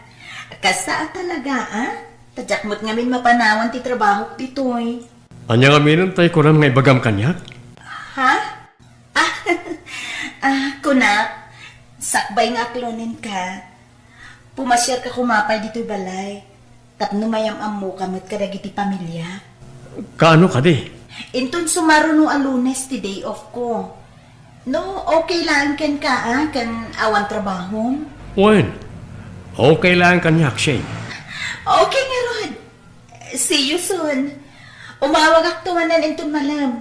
Kasta a talaga, a? Ta diak met ngamin mapanawan ti trabahok ditoy. Ania ngamin tay kunam nga ibagam kaniak? Ha? Ah, ah, kunak, sakbay nga aklonenka. Pumasiarka koma pay ditoy balay. Tapno mayam-ammoka met kadagiti pamiliak. Kaano kadi? Inton sumaruno a Lunes ti day off ko. No, okay laeng kenka, a, ken awan trabahom? Wen, okay laeng kaniak, Shane. Okay ngarud. See you soon. Umawagakto manen inton malem.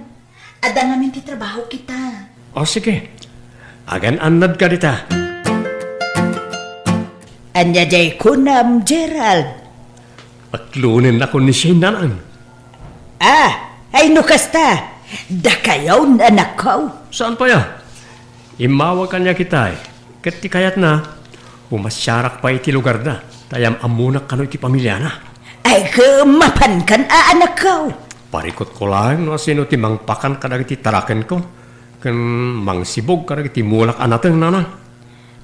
Adda ngamin ti trabaho kita. O, sige. Agan-annadka dita. Ania diay kunam, Gerald? Aklonennakon ni Shane, nanang. Ah, ay no kasta, dakayon, anakko. Saan pay a? Immawag kaniak itay. Ket ti kayatna, pumasiarak pay iti lugarda, ta yam-ammonak kano iti pamiliana. Ay, ket mapankan a, anakko. Parikutko laeng no asino ti mangpakan kadagiti tarakenko, ken mangsibug kadagiti mulak a nateng, nanang.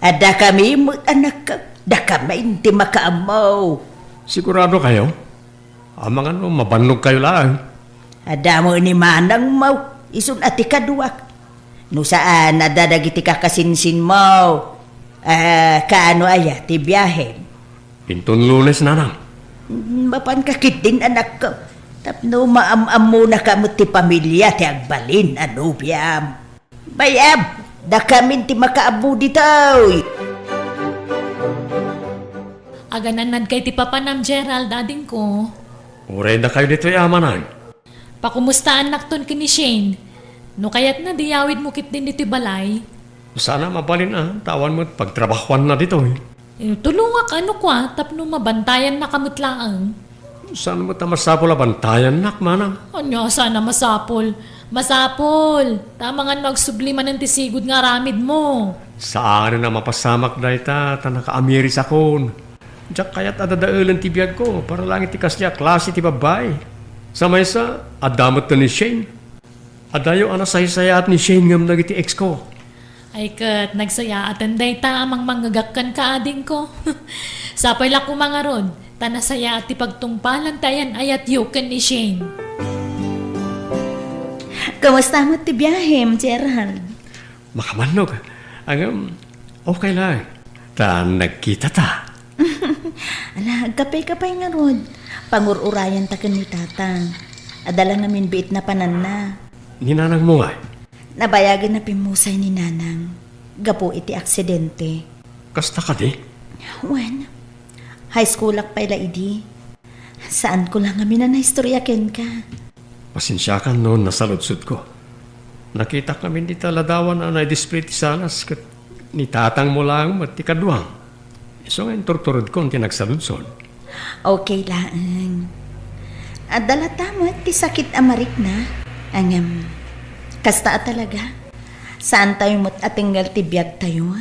Adda kami met, anakko. Dakami ti makaammo. Sigurado kayo? Amangan no mabannog kayo laeng. Adda mo ni manangmo, isun a ti kaduak. No saan, adda dagiti kakasinsinmo. Ah, kaano aya ti biahem? Inton Lunes, nanang. Mm, mapanka ketdin, anakko. Tapno maam-ammonaka met ti pamilia ti agbalin a nobiam. Bay-am, dakamin ti makaammo ditoy. Agan-annadka iti papanam, Gerald, adingko. Uray dakayo ditoy, a, manang. Pakumustaannakton ken ni Shane. No kayatna, di yawidmo ketdin ditoy balay. Sana mabalin a, ta awan met pagtrabahoanna ditoy. Eh, tulongak, ano kua, tapno mabantayannaka met laeng. Saan met a masapul a bantayannak, manang? Ania, saan a masapul? Masapul! Ta amangan no agsubli manen ti sigud nga aramidmo. Saanen a mapasamak dayta, ta nakaamirisakon. Diak kayat a dadaelen ti biagko, para laeng iti kasdiay a klase ti babbai. Sa maysa, adda met ni Shane. Adayo a nasaysayaat ni Shane ngem dagiti ex ko. Ay ket, nagsayaaten dayta a mangmangngegak kenka, adingko. Sapay la koma ngarud, ta nasayaat ti pagtungpalan ti ayan-ayatyo ken ni Shane. Kumusta met ti biahem, Gerald? Makamannog. Ngem, okay laeng. Ta nagkita ta. Ala, agkape-kape ngarud. Pangur-urayan ta ken ni Tatang. Adda la ngamin biit napananna. Ni nanangmo ngay? Nabayagen a pimmusay ni Nanang gapu iti aksidente. Kasta kadi? Wen, high school-ak pay la idi. Saanko la ngamin a naistorya kenka. Pasensiakan no nasaludsodko. Nakitak ngamin dita ladawan a naidisplay ti sanas ket ni tatangmo laeng met ti kaduang. Isu nga inturturedkon ti nagsaludsod. Okay laeng. Adda latta met ti sakit a marikna. Ngem, kasta a talaga. Saantayo met a tengngal ti biagtayo.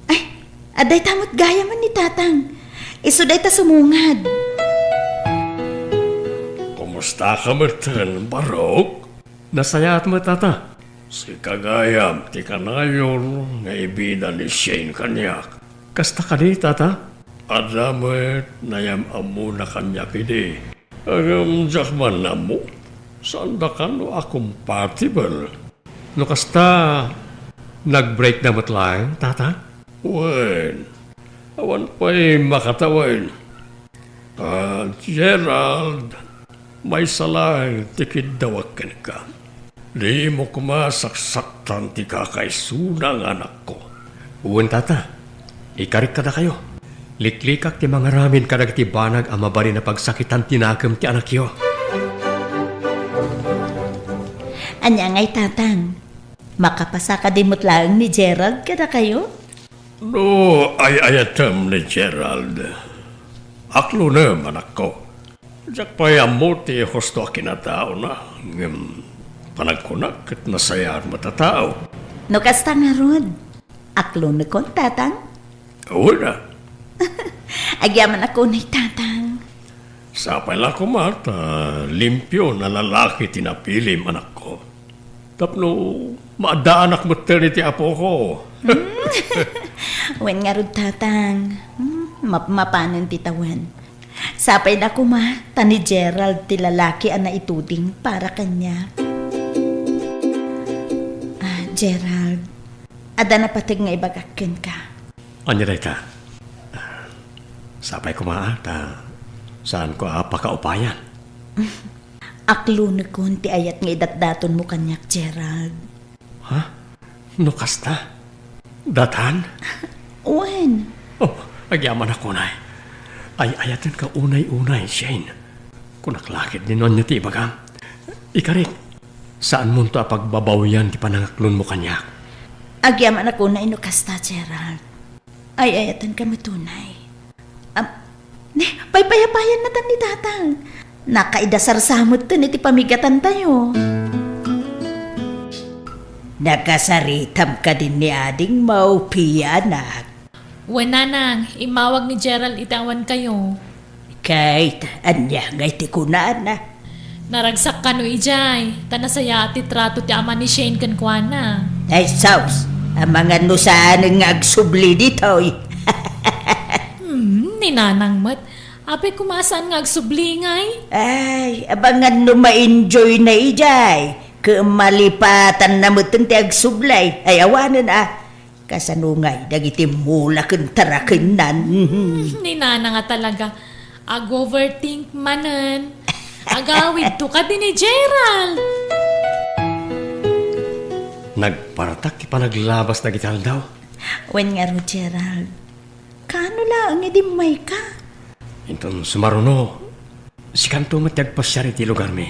Ay, adda dayta met gayamen ni Tatang. Isu dayta sumungad. Kumusta ka metten, Barok? Nasayaat met, Tata. Sika gayam ti kanayon nga ibida ni Shane kaniak. Kasta kadi, Tata? Adda met nayam-ammona kaniak idi. Ngem diak man ammo. Saandaka no a compatible. No kasta, nag-break da met laeng, Tatang? Wen, awan pay makatawen. Ah, Gerald, maysa laeng ti kiddawak kenka. Dimo koma saksaktan ti kakaisuna nga anakko. Wen, Tata, ikarik kadakayo. Liklikak ti mangaramid kadagiti banag a mabalin a pagsakitan ti nakem ti anakyo. Ania ngay, Tatang? Makapasa kadi met laeng ni Gerald kadakayo? No ay-ayatem ni Gerald, aklonem, anakko. Diak pay ammo ti husto a kinataona, ngem panagkunak ket nasayaat met a tao. No kasta ngarud, aklonekon, Tatang? Wen a. Agyamanak unay, Tatang. Sapay la koma ta limpio a lalaki ti napilim, anakko. Tapno maaddaanak metten iti apoko. Hmm. Wen ngarud, Tatang. Hmm, map-, mapanen ti tawen. Sapay la koma ta ni Gerald ti lalaki a naituding para kaniak. Ah, Gerald, adda napateg nga ibagak kenka. Ania dayta? Sapay koma, ah, ta saanko a pakaupayan. Aklonekon ti ayat nga idatdatonmo kaniak, Gerald. Ha? No kasta? Datan? Wen. Oh, agyamanak unay. Ay-ayatenka unay-unay, Shane. Kunak la ketdi no ania ti ibagam. Ikarik, saanmonto a pagbabawian ti panangaklonmo kaniak. Agyamanak unay no kasta, Gerald. Ay-ayatenka met unay. Am, ne, paypayapayan natan ni Tatang. Nakaidasarsa metten iti pamigatantayo. Nakasaritam kadin ni Ading Maupianak. Wen, Nanang, immawag ni Gerald iti awankayo. Ket ania ngay ti kunana? Naragsak kano idiay, ta nasayaat ti trato ti ama ni Shane kenkuana. Ay, sus! Amangan no saanen nga agsubli ditoy. Hmm, ni Nanang met. Apay koma saan nga agsubli ngay? Ay, amangan no ma-enjoy na idiay. Ket malipatanna metten ti agsubli. Ay, awanen a. Kasano ngay dagiti mula ken tarakennan? Ni Nana nga talaga, ag-overthink manen. Agawidto kadi ni Gerald. Nagpartak ti panaglabas dagiti aldaw. Wen ngarud, Gerald, kaano laeng idi immayka? Inton sumaruno, sikanto met ti agpasiar iti lugarmi.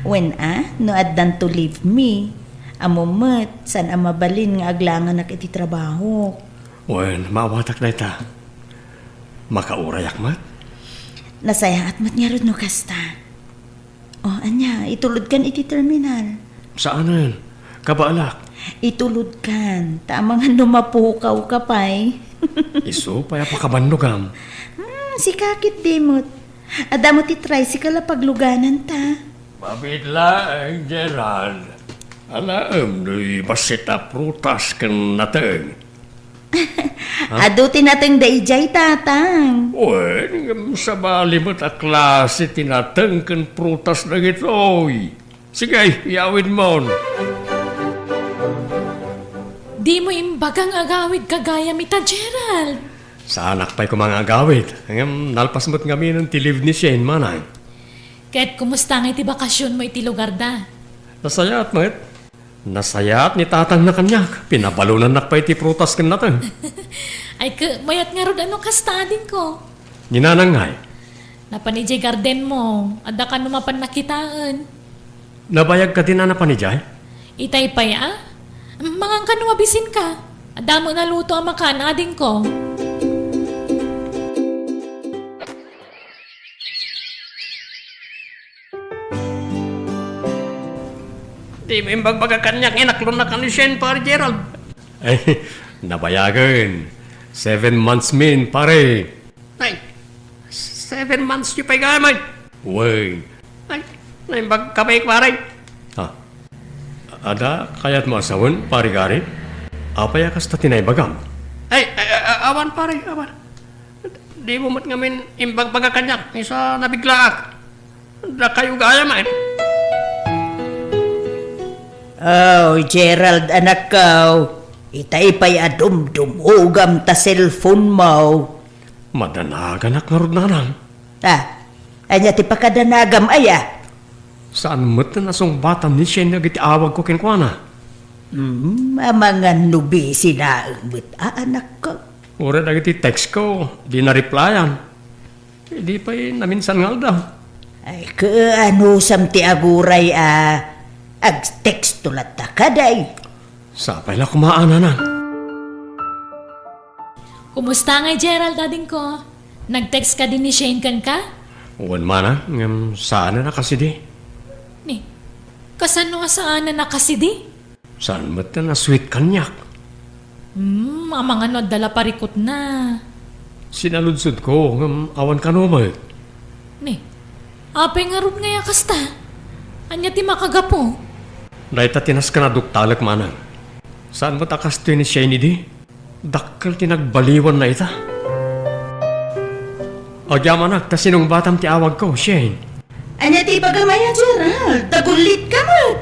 Wen a, no addanto leave mi, ammom met, saan a mabalin nga aglanganak iti trabahok. Wen, maawatak dayta. Makaurayak met. Nasayaat met ngarud no kasta. Oh, ania, itulodkan iti terminal? Saanen. Kabaelak. Itulodkan. Ta amangan no mapukawka pay. Isu pay a pakabannogam. Hmm, sika ketdi met. Adda met ti tricycle a paglugananta. Mabiit laeng, Gerald. Alaem no bassit a prutas ken nateng. Ha? Adu ti nateng daydiay, Tatang. Wen, ngem sabali met a klase ti nateng ken prutas dagitoy. Sige, yawidmon. Dimo imbaga nga agawidka gayam ita, Gerald. Saanak pay koma nga agawid. Ngem nalpas met ngaminen ti leave ni Shane, manang. Ket kumusta ngay ti bakasionmo iti lugarda? Nasayaat met. Nasayaat ni tatangna kaniak. Pinabalonannak pay ti prutas ken nateng. Ay, ket mayat ngarud no kasta, adingko. Ni nanang ngay? Napan idiay gardenmo. Adda kano mapan nakitaen. Nabayag kadin a napan idiay? Itay pay a? Mangan kano mabisinka. Adda met naluto a makan, adingko. Dimo imbagbaga kaniak nga inaklonnak ni Shane, Pare Gerald. Ay, nabayagen. Seven months min, pare. Ay, seven months yu pay gayam, ay. Wen. Ay, naimbag ka pay, pare. Ah, adda kayatmo a sawen, Pare Gary? Apay a kasta ti naibagam? Ay, ay, ay, awan, pare, awan. Dimo met ngamin imbagbaga kaniak, isu a nabiglaak. Dakayo gayam, eh. Oh, Gerald, anakko. Itay pay a dumdumogam ta cellphone mo. Madanaganak ngarud, nanang. Ah, ania ti pakadanagam aya? Saan met a nasungbatam ni Shane dagiti awagko kenkuana? Hmm, amangan no busy laeng met a, anakko. Uray dagiti text ko, di na-replyan. Di pay naminsan nga aldaw. Ay, kaanusam ti aguray a agteksto latta kadi? Sapay la koma, nanang. Kumusta ngay, Gerald, adingko? Nag-text kadi ni Shane kenka? Wen, manang, ngem saanen a kasidi. Ni, kasano a saanen a kasidi? Saan met a sweet kaniak. Hmm, amangan no adda la parikutna. Sinaludsodko, ngem awan kano met. Ni, apay ngarud ngay a kasta? Ania ti makagapu? Dayta ti nasken a duktalek, manang. Saan met a kastoy ni Shane idi? Dakkel ti nagbaliwanna ita. Agyamanak ta sinungbatam ti awagko, Shane. Ania ti ibagam aya, Gerald? Dagullitka met.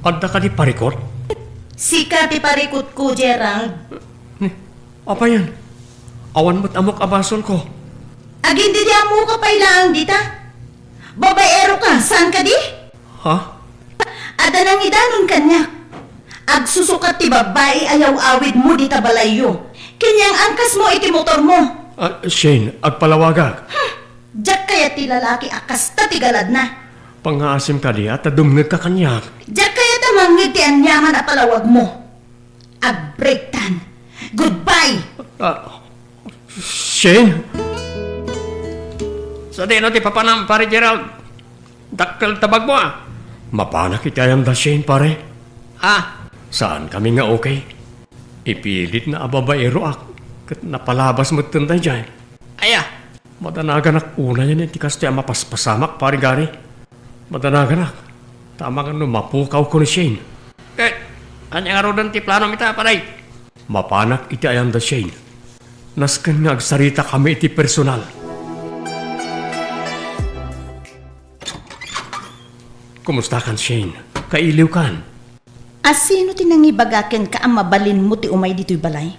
Adda kadi parikut? Sika ti parikutko, Gerald. Ni, apayen? Awan met ammok a basolko. Agin di ammoka pay laeng dita. Babaero ka, saan kadi? Ha? Adda nangidanon kaniak. Agsusukat ti babbai a yaw-awidmo dita balayyo, ken yang angkasmo iti motormo. Ah, Shane, agpalawagak. Hmm, diak kayat ti lalaki a kasta ti galadna. Pangngaasim kadi a ta dumngegka kaniak. Diak kayat a mangngeg ti aniaman a palawagmo. Agbreaktan. Goodbye! Ah, Shane? Sadino ti papanam, Pare Gerald? Dakkel ta bagmo, a. Mapanak iti ayanda, Shane, pare. Ah. Saankami nga okay. Ipilitna a babaeroak, ket napalabas metten daydiay. Aya. Madanaganak unayen iti kastoy a mapaspasamak, Pare Gary. Madanaganak, ta amangan no mapukawko ni Shane. Ket, ania ngaruden ti planom ita, pare? Mapanak iti ayanda, Shane. Nasken nga agsaritakami iti personal. Kumustakan, Shane? Kailiwkan? A sino ti nangibaga kenka a mabalinmo ti umay ditoy balay?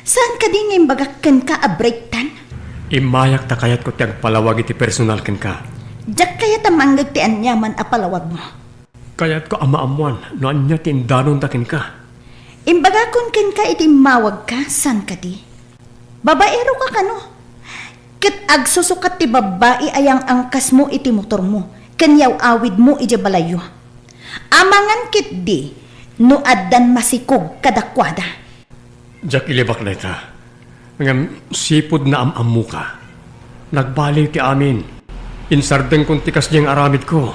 Saan kadi nga imbagak kenka a breaktan? Immayak ta kayatko ti agpalawag iti personal kenka. Diak kayat a mangngeg ti aniaman a palawagmo. Kayatko a maammoan no ania ti indanonda kenka. Imbagakon kenka iti immawagka, saan kadi? Babaero ka kano? Ket agsusukat ti babbai a yang-angkasmo iti motormo ken yaw-awidmo idiay balayyo. Amangan ketdi no addan masikog kadakuada. Diak ilibak dayta. Ngem sipud naam-ammoka. Nagbaliw ti amin. Insardengkon ti kasdiay nga aramidko.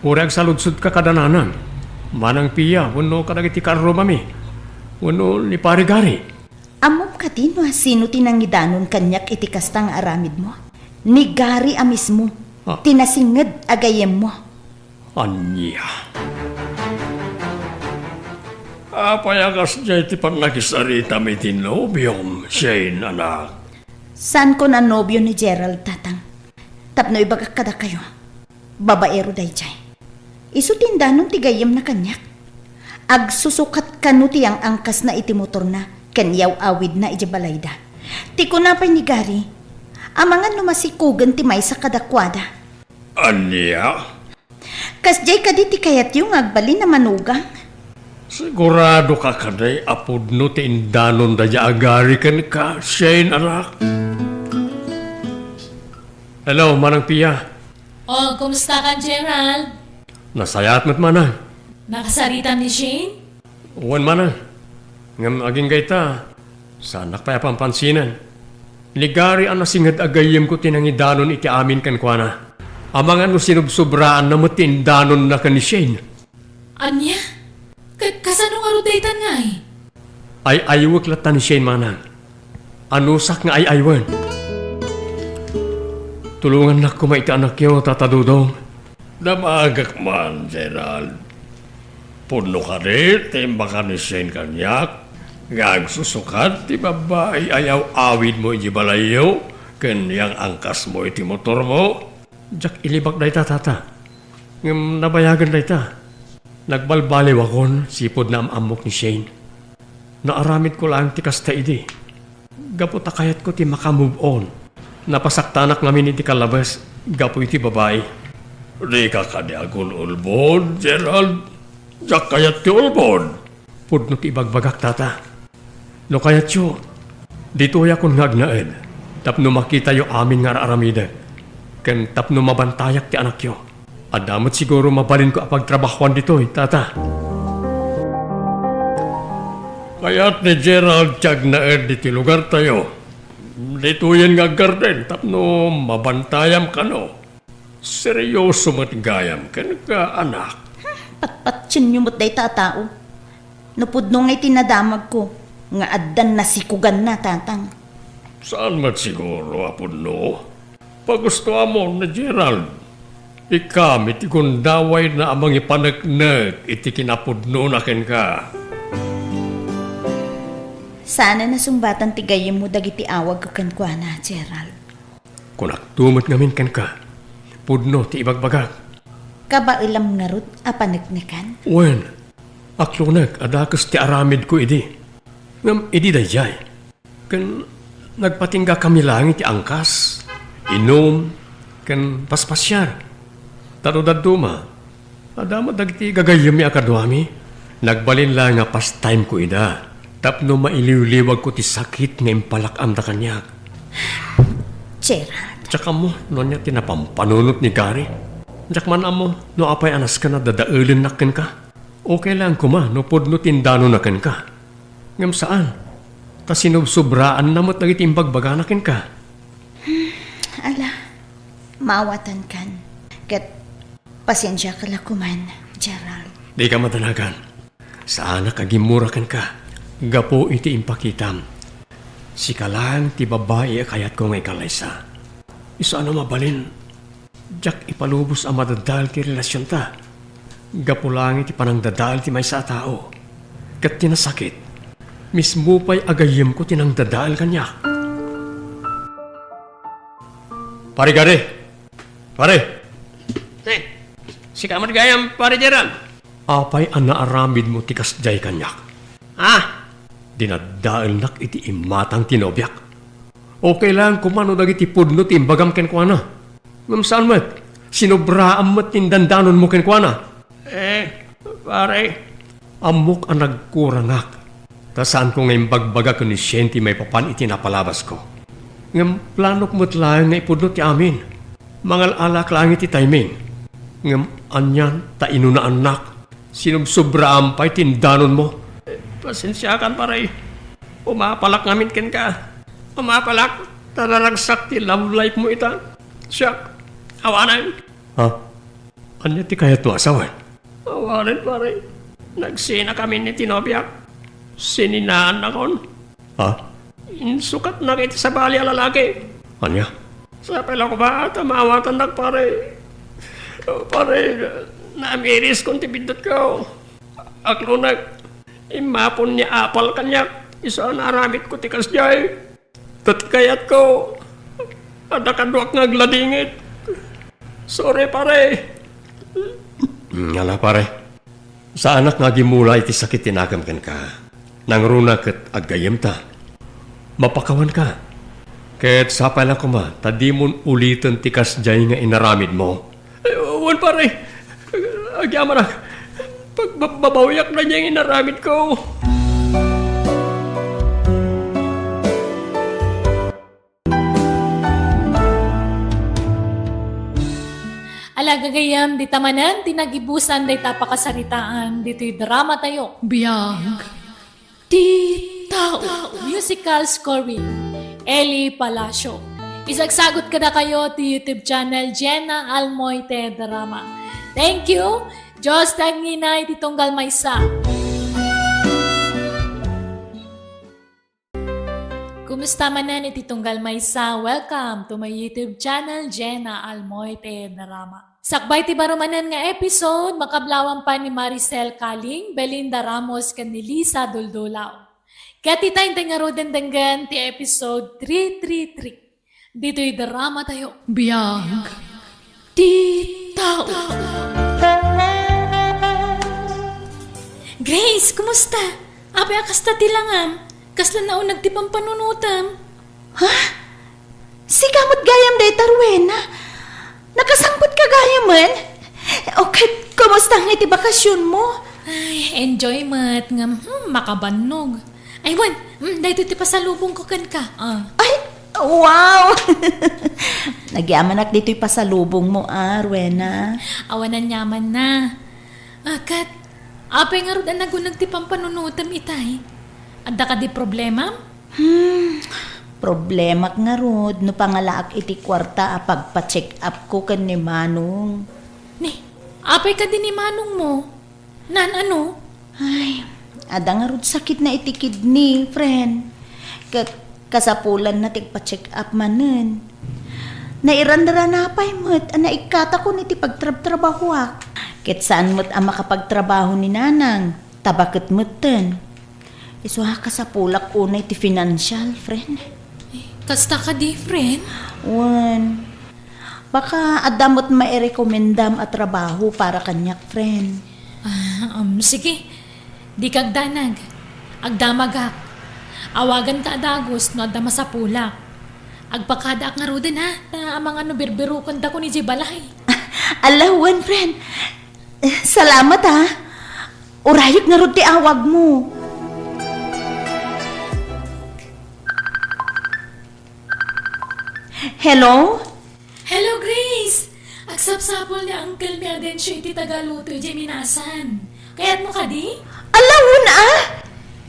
Uray agsaludsodka kada nanang, Manang Pia, wenno kadagiti kaarrumami, wenno ni Pare Gary. Ammom kadi no asino ti nangidanon kaniak iti kasta nga aramidmo? Ni Gary a mismo, Ah. ti nasinged a gayyemmo. Ania? Apay a kasdiay ti pannakisaritam iti nobiom, Shane, anak? Saanko a nobio ni Gerald, tatang. Tapno ibagak kadakayo, babaero daydiay. Isu ti indanon ti gayyemna kaniak. Agsusukat kano ti yang-angkasna iti motorna ken yaw-awidna idiay balayda. Ti kuna pay ni Gary, amangan no masikogen ti maysa kadakuada. Ania? Kasdiay kadi ti kayatyo nga agbalin a manugang? Siguradoka kadi a pudno ti indanon daydiay a Gary kenka, Shane, anak? Hello, Manang Pia. Oh, kumusta kan, Gerald? Nasayaat met, Manang. Nakasaritam ni Shane? Wen, Manang. Ngem agingga ita, saanak pay a pampansinen. Ni Gary a nasinged a gayyemko ti nangidanon iti amin kenkuana. Amangan no sinubsobraanna met ti indanonna ken ni Shane. Ania? Ka-, kasano ngarud daytan ngay? Ay-aywek latta ni Shane, Manang. Anusak nga ay-aywen. Tulongannak koma iti anakyo, Tata Dodong. Damagek man, Gerald. Pudno kadi ti imbaka ni Shane kaniak nga agsusukat ti babbai a yaw-awidmo iti balayyo ken yang-angkasmo iti motormo? Diak ilibak dayta, Tata. Ngem nabayagen dayta. Nagbalbaliwakon sipud naam-ammok ni Shane. Naaramidko laeng ti kasta idi. Gapu ta kayatko ti maka-move on. Napasaktanak ngamin iti kallabes gapu iti babai. Dika kadi agul-ulbod, Gerald. Diak kayat ti ulbod. Pudno ti ibagbagak, Tata. No kayatyo, ditoyakon nga agnaed tapno makitayo amin nga ar-aramidek, ken tapno mabantayak ti anakyo. Adda met siguro mabalinko a pagtrabahoan ditoy, Tata. Kayat ni Gerald ti agnaed iti lugartayo. Ditoyen nga aggarden tapno mabantayam kano. Seryoso met gayam kenka, anak. Patpatienyo met dayta a tao. No pudno nga iti nadamagko, nga addan nasikuganna, Tatang. Saan met siguro a pudno? Pagustoamon ni Gerald. Ikami ti gundawayna a mangipaneknek iti kinapudnona kenka. Saan a nasungbatan ti gayyemmo dagiti awagko kenkuana, Gerald. Kunakto met ngamin kenka, pudno ti ibagbagak. Kabaelam ngarud a paneknekan? Wen, aklonek a dakes ti aramidko idi. Ngem idi daydiay, ken nagpatinggakami laeng iti angkas, inum, ken paspasiar. Ta no dadduma, adda met dagiti gagayyemmi a kaduami. Nagbalin laeng a pastimeko ida tapno mailiwliwagko ti sakit nga impalak-amda kaniak. Gerald. Diak ammo no ania ti napampanunot ni Gary. Diak man ammo no apay a nasken a dadaelennak kenka. Okay laeng koma no pudno ti indanonna kenka. Ngem saan, ta sinubsobraanna met dagiti imbagbagana kenka. Ala, maawatankan. Ket pasensiaka la koman, Gerald. Dika madanagan. Saanak a gimmura kenka gapu iti impakitam. Sika laeng ti babai a kayatko nga ikallaysa. Isu a no mabalin, diak ipalubos a madadael ti relasionta. Gapu laeng iti panangdadael ti maysa a tao. Ket ti nasakit, mismo pay a gayyemko ti nangdadael kaniak. Pare Gary! Pare! Eh, sika met gayam, Pare Gerald? Apay a naaramidmo ti kasdiay kaniak? Ah! Dinaddaelnak iti imatang ti nobiak. Okay laeng koma no dagiti pudno ti imbagam kenkuana. Ngem saan met, sinobraam met ti indandanonmo kenkuana. Eh, pare. Ammok a nagkurangak, ta saanko nga imbagbagak ken ni Shane ti maipapan iti napalabasko. Ngem planok met laeng nga ipudno ti amin. Mangal-alaak laeng iti timing. Ngem anian ta inunaannak? Sinubsobraam pay ti indanonmo. Pasensiakan, pare. Umapalak ngamin kenka. Umapalak, ta naragsak ti love life mo ita. Siak, awanen. Ha? Ania ti kayatmo a sawen? Awanen, pare. Nagsinakamin iti nobiak. Sininaannakon. Ha? Insukatnak iti sabali a lalaki. Ania? Sapay la koma ta maawatannak, pare. Pare, namiriskon ti biddutko. Aklonek, immapon ni Apal kaniak, isu a naaramidko ti kasdiay. Ket kayatko, adda kaduak nga agladingit. Sorry, pare. Mm, ala, pare. Saanak nga agimula iti sakit ti nakem kenka. Nangruna ket aggayyemta. Mapakawanka. Ket sapay la koma ta dimon uliten ti kasdiay nga inaramidmo. Ay, wen, pare. Agyamanak. Pagbabawiak daydiay nga inaramidko. Ala, gagayyem, dita manen ti nagibusan dayta pakasaritaan ditoy dramatayo. Biag ti tao. Musical scoring, Eli Palacio. Isagsagut kadakayo ti YouTube channel Jenna Almoite Drama. Thank you. Dios ti agnginay ti tunggal maysa. Kumusta manen iti tunggal maysa? Welcome to my YouTube channel, Jenna Almoite Drama. Sakbay ti baro manen nga episode, makablawan pa ni Maricel Kaling, Belinda Ramos, ken ni Lisa Duldulaw. Ket ita, intay ngaruden denggen ti episode three three three. Ditoy dramatayo. Biag Ti tao. Grace, kumusta? Apay a kasta ti langam? Kasla nauneg ti pampanunotem? Ha? Sika met gayam dayta, Rowena? Nakasangpetka gayamen? O ket, kumusta nga iti bakasionmo? Ay, enjoy met ngem, hmm, makabannog. Ay, wen, hmm, daytoy ti pasalubongko kenka. Ah. Ay, wow! Nagyamanak ditoy pasalubongmo, a, Rowena. Awan aniamanna. Ah, ket, apay ngarud a naguneg ti pampanunotem itay? Adda kadi problemam? Hmm, problemak ngarud no pangalaak iti kuarta a pagpa-check-upko ken ni Manong. Ni, apay kadi ni Manongmo? Naan, ano? Ay, adda ngarud sakitna iti kidney, friend. Ket kasapulanna ti agpa-check-up manen. Nairanrana pay met a naikkatakon iti pagtrabtrabahoak. Ket saan met a makapagtrabaho ni Nanang, ta baket metten. Isu a kasapulak unay ti financial, friend. Eh, kasta kadi, friend? Wen, baka adda met mairekomendam a trabaho para kaniak, friend. Ah, um, sige. Dika agdanag. Agdamagak. Awaganka a dagus no adda masapulak. Agpakadaak ngaruden, ha, ta amangan no birbirokendakon idiay balay. Ala, wen, friend. Salamat, ha. Urayek ngarud ti awagmo. Hello? Hello, Grace! Agsapsapul ni Uncle mi a Dencio iti tagaluto idiay minasan. Kayatmo kadi? Ala, wen a!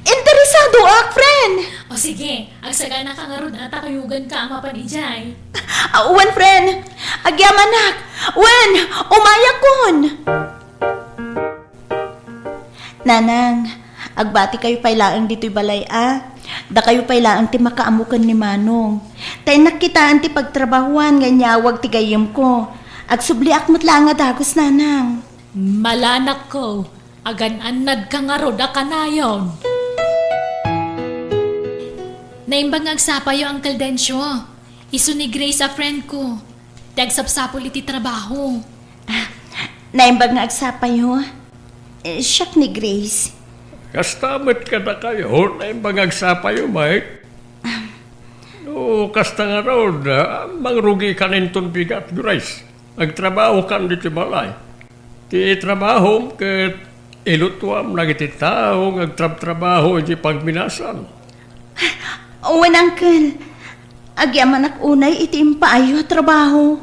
Interesadoak, friend! O sige, agsaganaka ngarud a ta kuyoganka a mapan idiay. Ah, wen, friend. Agyamanak. Wen, umayakon. Nanang, agbatikayo pay laeng ditoy balay a. Dakayo pay laeng ti makaammo ken ni Manong. Ta innak kitaen ti pagtrabahoan nga inyawag ti gayyemko. Agsubliak met laeng a dagus, Nanang. Malanakko, agan-annadka ngarud a kanayon. Naimbag nga agsapayo, Uncle Dencio. Isu ni Grace a friend ko. Ti agsapsapul iti trabaho. Ah, naimbag nga agsapayo. Eh, siak ni Grace. Kasta met kadakayo, naimbag nga agsapayo, Mike. No kasta ngarud, ah, mangrugikan inton bigat, Grace. Agtrabahokan ditoy balay. Ti trabahom ket ilutuam dagiti tao nga agtrabtrabaho iti pagminasan. Wen, Uncle. Agyamanak unay iti impaayyo a trabaho.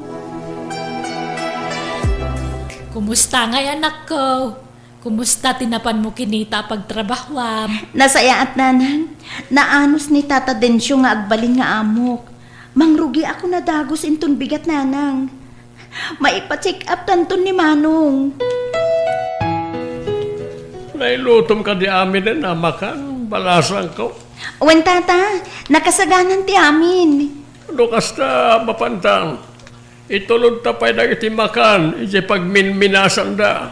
Kumusta ngay, anakko? Kumusta ti napanmo kinita a pagtrabahoam? Nasayaat, Nanang. Naanus ni Tata Dencio nga agbalin nga amok. Mangrugiakon a dagus inton bigat, Nanang. Maipa-check-up tanton ni Manong. Nailutom kadi aminen a makan, balasangko? Wen, Tata, nakasaganan ti amin. No kasta, mapantan, itulodta pay dagiti makan idiay pagminminasanda.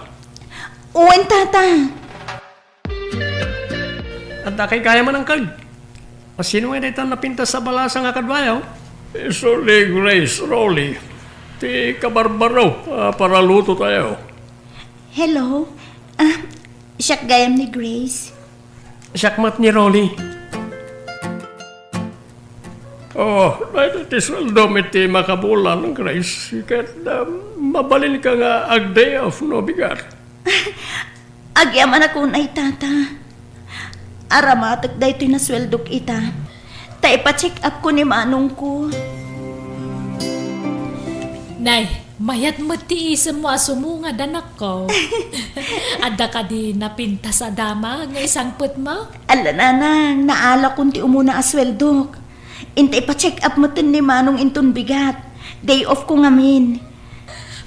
Wen, Tata. Adda kay gayamen, Uncle? Asino ngay dayta napintas a balasang a kaduayo? Isu ni Grace, Rolly. Ti kabarbaro a paralutotayo. Hello? Ah, siak gayam ni Grace. Siak met ni Rolly. Oh, daytoy ti sueldom iti makabulan, Grace. Ket, ah, mabalinka nga ag-day off no bigat. Agyamanak unay, Tata. Aramatek daytoy nasueldok ita. Ta ipa-check-upko ni manongko. Nay, mayat met ti isemmo a sumungad, anakko. Adda kadi napintas a damag nga isangpetmo? Ala, Nanang, naalakon ti umuna a sueldok. Inta ipa-check-up metten ni Manong inton bigat. Day off ko ngamin.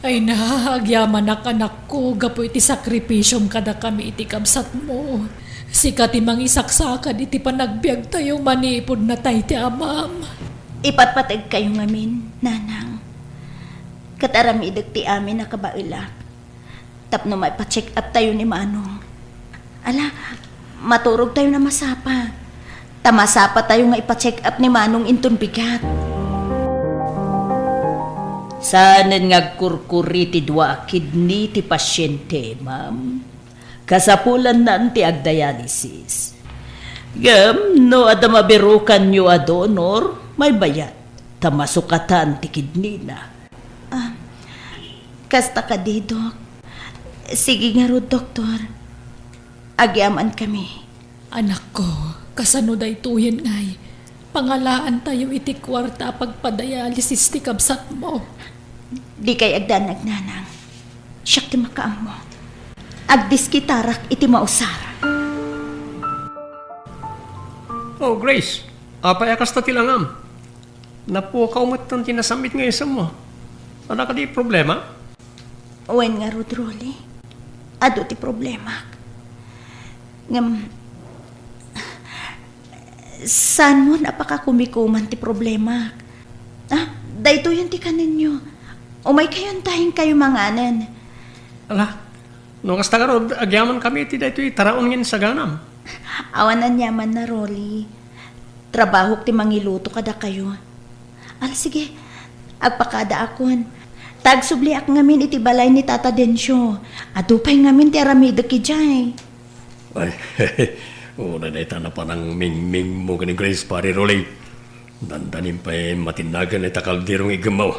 Ay na, agyamanak, anakko, gapu iti sakripisiom kadakami iti kabsatmo. Sika ti mangisaksakad iti panagbiagtayo manipud natay ti amam. Ipatpategkayo ngamin, Nanang. Ket aramidek ti amin a kabaelak tapno maipa-check-up tayo ni Manong. Ala, maturog tayo a masapa. Ta masapa tayo nga ipa-check-up ni Manong inton bigat. Saanen nga agkurkuri ti dua a kidney ti pasiente, ma'am. Kasapulannan ti agdialysis. Ngem no adda mabirukanyo a donor, maybayat ta masukatan ti kidneyna. Ah, kasta kadi, Dok. Sige ngarud, Doktor. Agyamankami. Anakko, kasano daytoyen ngay? Pangalaantayo iti kuarta a pagpadialysis ti kabsatmo. Dikay agdanag, Nanang. Siak ti makaammo. Agdiskitarak iti mausar. Oh, Grace, apay a kasta ti langam? Napukaw metten ti nasam-it nga isemmo. Adda kadi problema? Wen ngarud, Rolly. Adu ti problemak. Ngem, saanmon a pakakumikuman ti problemak. Ah, daytoyen ti kanenyo. Umaykayon ta inkayo manganen. Ala, no kasta ngarud, agyamankami iti daytoy taraon nga insaganam. Awan aniamanna, Rolly. Trabahok ti mangiluto kadakayo. Ala, sige, agpakadaakon. Ta agsubliak ngamin iti balay ni Tata Dencio. Adu pay ngamin ti aramidek idiay. Ay, uray dayta napanangmingmingmo ken ni Grace, Pare Rolly. Dandanim pay matinnagan dayta kaldero nga iggemmaw.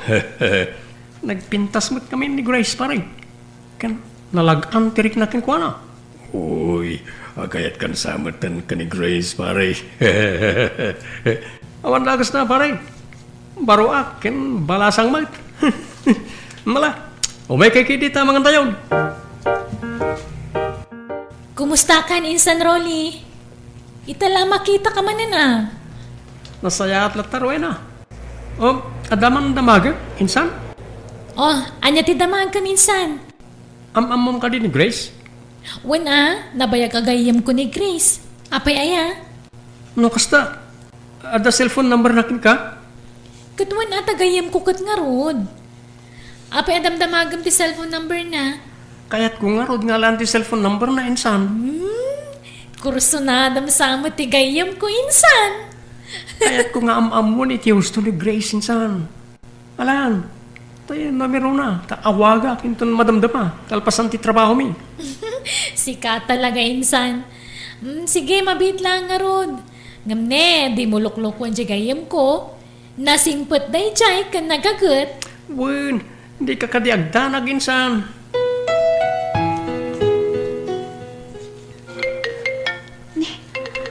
Nagpintas met ngamin ni Grace, pare. Ken nalag-am ti rikna kenkuana. Uy, agayatkan sa metten ken ni Grace, pare. Awan la kasta, pare. Baroak ken balasang met. Mala, umaykay kadi ta mangantayon. Kumustakan, Insan Rolly? Ita la makitaka manen a. Nasayaat latta, Rowena. O, adda man damagek, Insan? O, ania ti damagem, Insan? Am-ammom kadi ni Grace? Wen a, nabayag a gayyemko ni Grace. Apay aya? No kasta, adda cellphone number na kenka? Ket wen a, ta gayyemko ket ngarud. Apay a damdamagem ti cellphone number na? Kayatko ngarud nga alaan ti cellphone number na, Insan. Hmm? Kursunadam sa met ti gayyemko, Insan. Kayatko nga am-ammon iti husto ni Grace, Insan. Alan, ta yan numerona, ta awagak inton madamdama, kalpasan ti trabahomi. Sika talaga, Insan. Mm, sige, mabiit lang ngarud. Ngem ne, dimo luklukuen ti gayyemko. Nasingpet daydiay ken nagaget. Wen, dika kadi agdanag, Insan. Ne,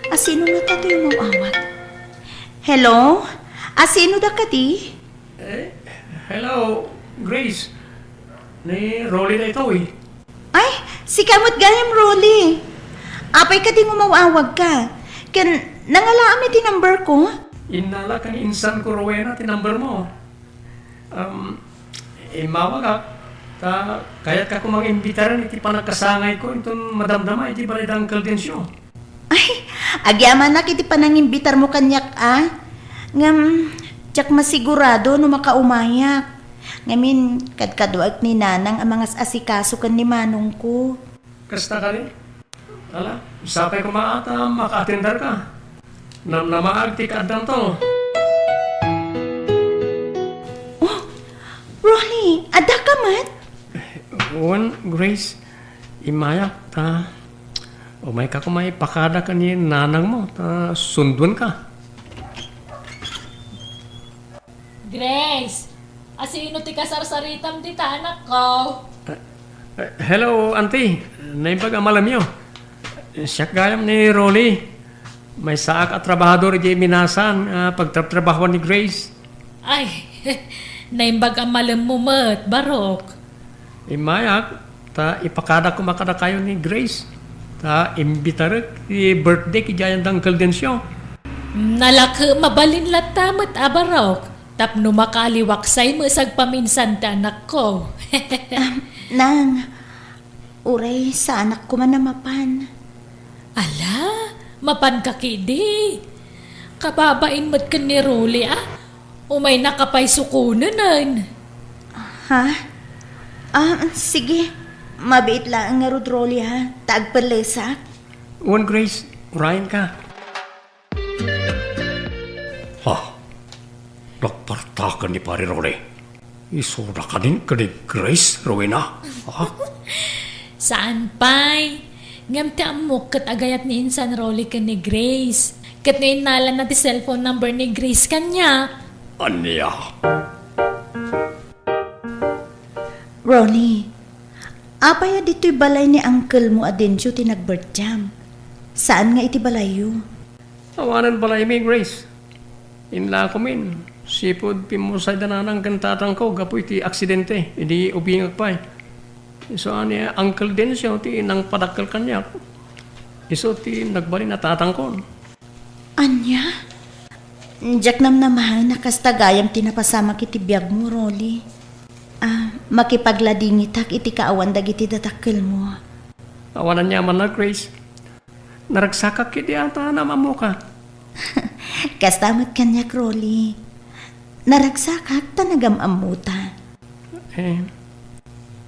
asino ngata toy umaw-awag? Hello? Asino da kadi? Eh, hello, Grace. Ni Rolly daytoy. Ay, sika met gayam, Rolly. Apay kadi nga umaw-awagka? Ken nangalaam iti numberko? Innalak ken ni insanko, Rowena, ti numbermo. Um, immawagak, ta kayatka koma nga imbitaren iti panagkasangayko inton madamdama iti balay da Uncle Dencio. Ay, agyamanak iti panangimbitarmo kaniak a. Ngem, diak masigurado no makaumayak. Ngamin, kadkaduaek ni Nanang a mangas-asikaso ken ni Manongko. Kasta kadi? Ala, sapay koma a ta makaatenderka. Namnamaag ti kaaddanto. Oh, Ronnie, addaka met? Wen, Grace, immayak ta umayka koma ipakada ken ni nanangmo ta sunduenka. Grace, asino ti kasarsaritam dita, anakko? Eh, hello, Auntie. Naimbag a malemyo. Siak gayam ni Rolly. Maysaak a trabahador idiay minasan a pagtrabtrabahoan ni Grace. Ay, naimbag a malemmo met, Barok. Immayak, ta ipakadak koma kadakayo ni Grace. Ta imbitarek ti birthday idiayen da Uncle Dencio. Nalaka mabalin latta met a Barok, tapno makaaliwaksay met agpaminsan ti anakko. Ah, nang, uray saanak koma a mapan. Ala, mapanka kidi. Kababain met ken ni Rolly a. Umaynaka pay sukonenen. Ha? Ah, sige. Mabiit laeng ngarud, Rolly, ha? Ta agpellesak. Wen, Grace, urayenka. Ha? Nagpartaken ni Pari Rolly. Isuna kadin ken ni Grace, Rowena? Ha? Saan pay? Ngem ti ammok ket agayat ni insan Rolly ken ni Grace. Ket no innalanna ti cellphone number ni Grace kaniak. Ania? Rolly, apay a ditoy balay ni uncle mo a Dencio ti nagbertiam? Saan nga iti balayyo? Awanen balaymi, Grace. Inlakomin, sipud pimmusayda nanang ken tatangko gapu iti aksidente idi ubingak pay. Isu a ni Uncle Dencio ti nangpadakkel kaniak. Isu ti nagbalin a tatangkon. Ania? Diak namnamaen a kasta gayam ti napasamak iti biagmo, Rolly. Ah, makipagladingitak iti kaawan dagiti dadakkelmo. Awan aniamanna, Grace. Naragsakak iti ata a naam-ammoka. Kasta met kaniak, Rolly. Naragsakak ta nagam-ammota. Eh,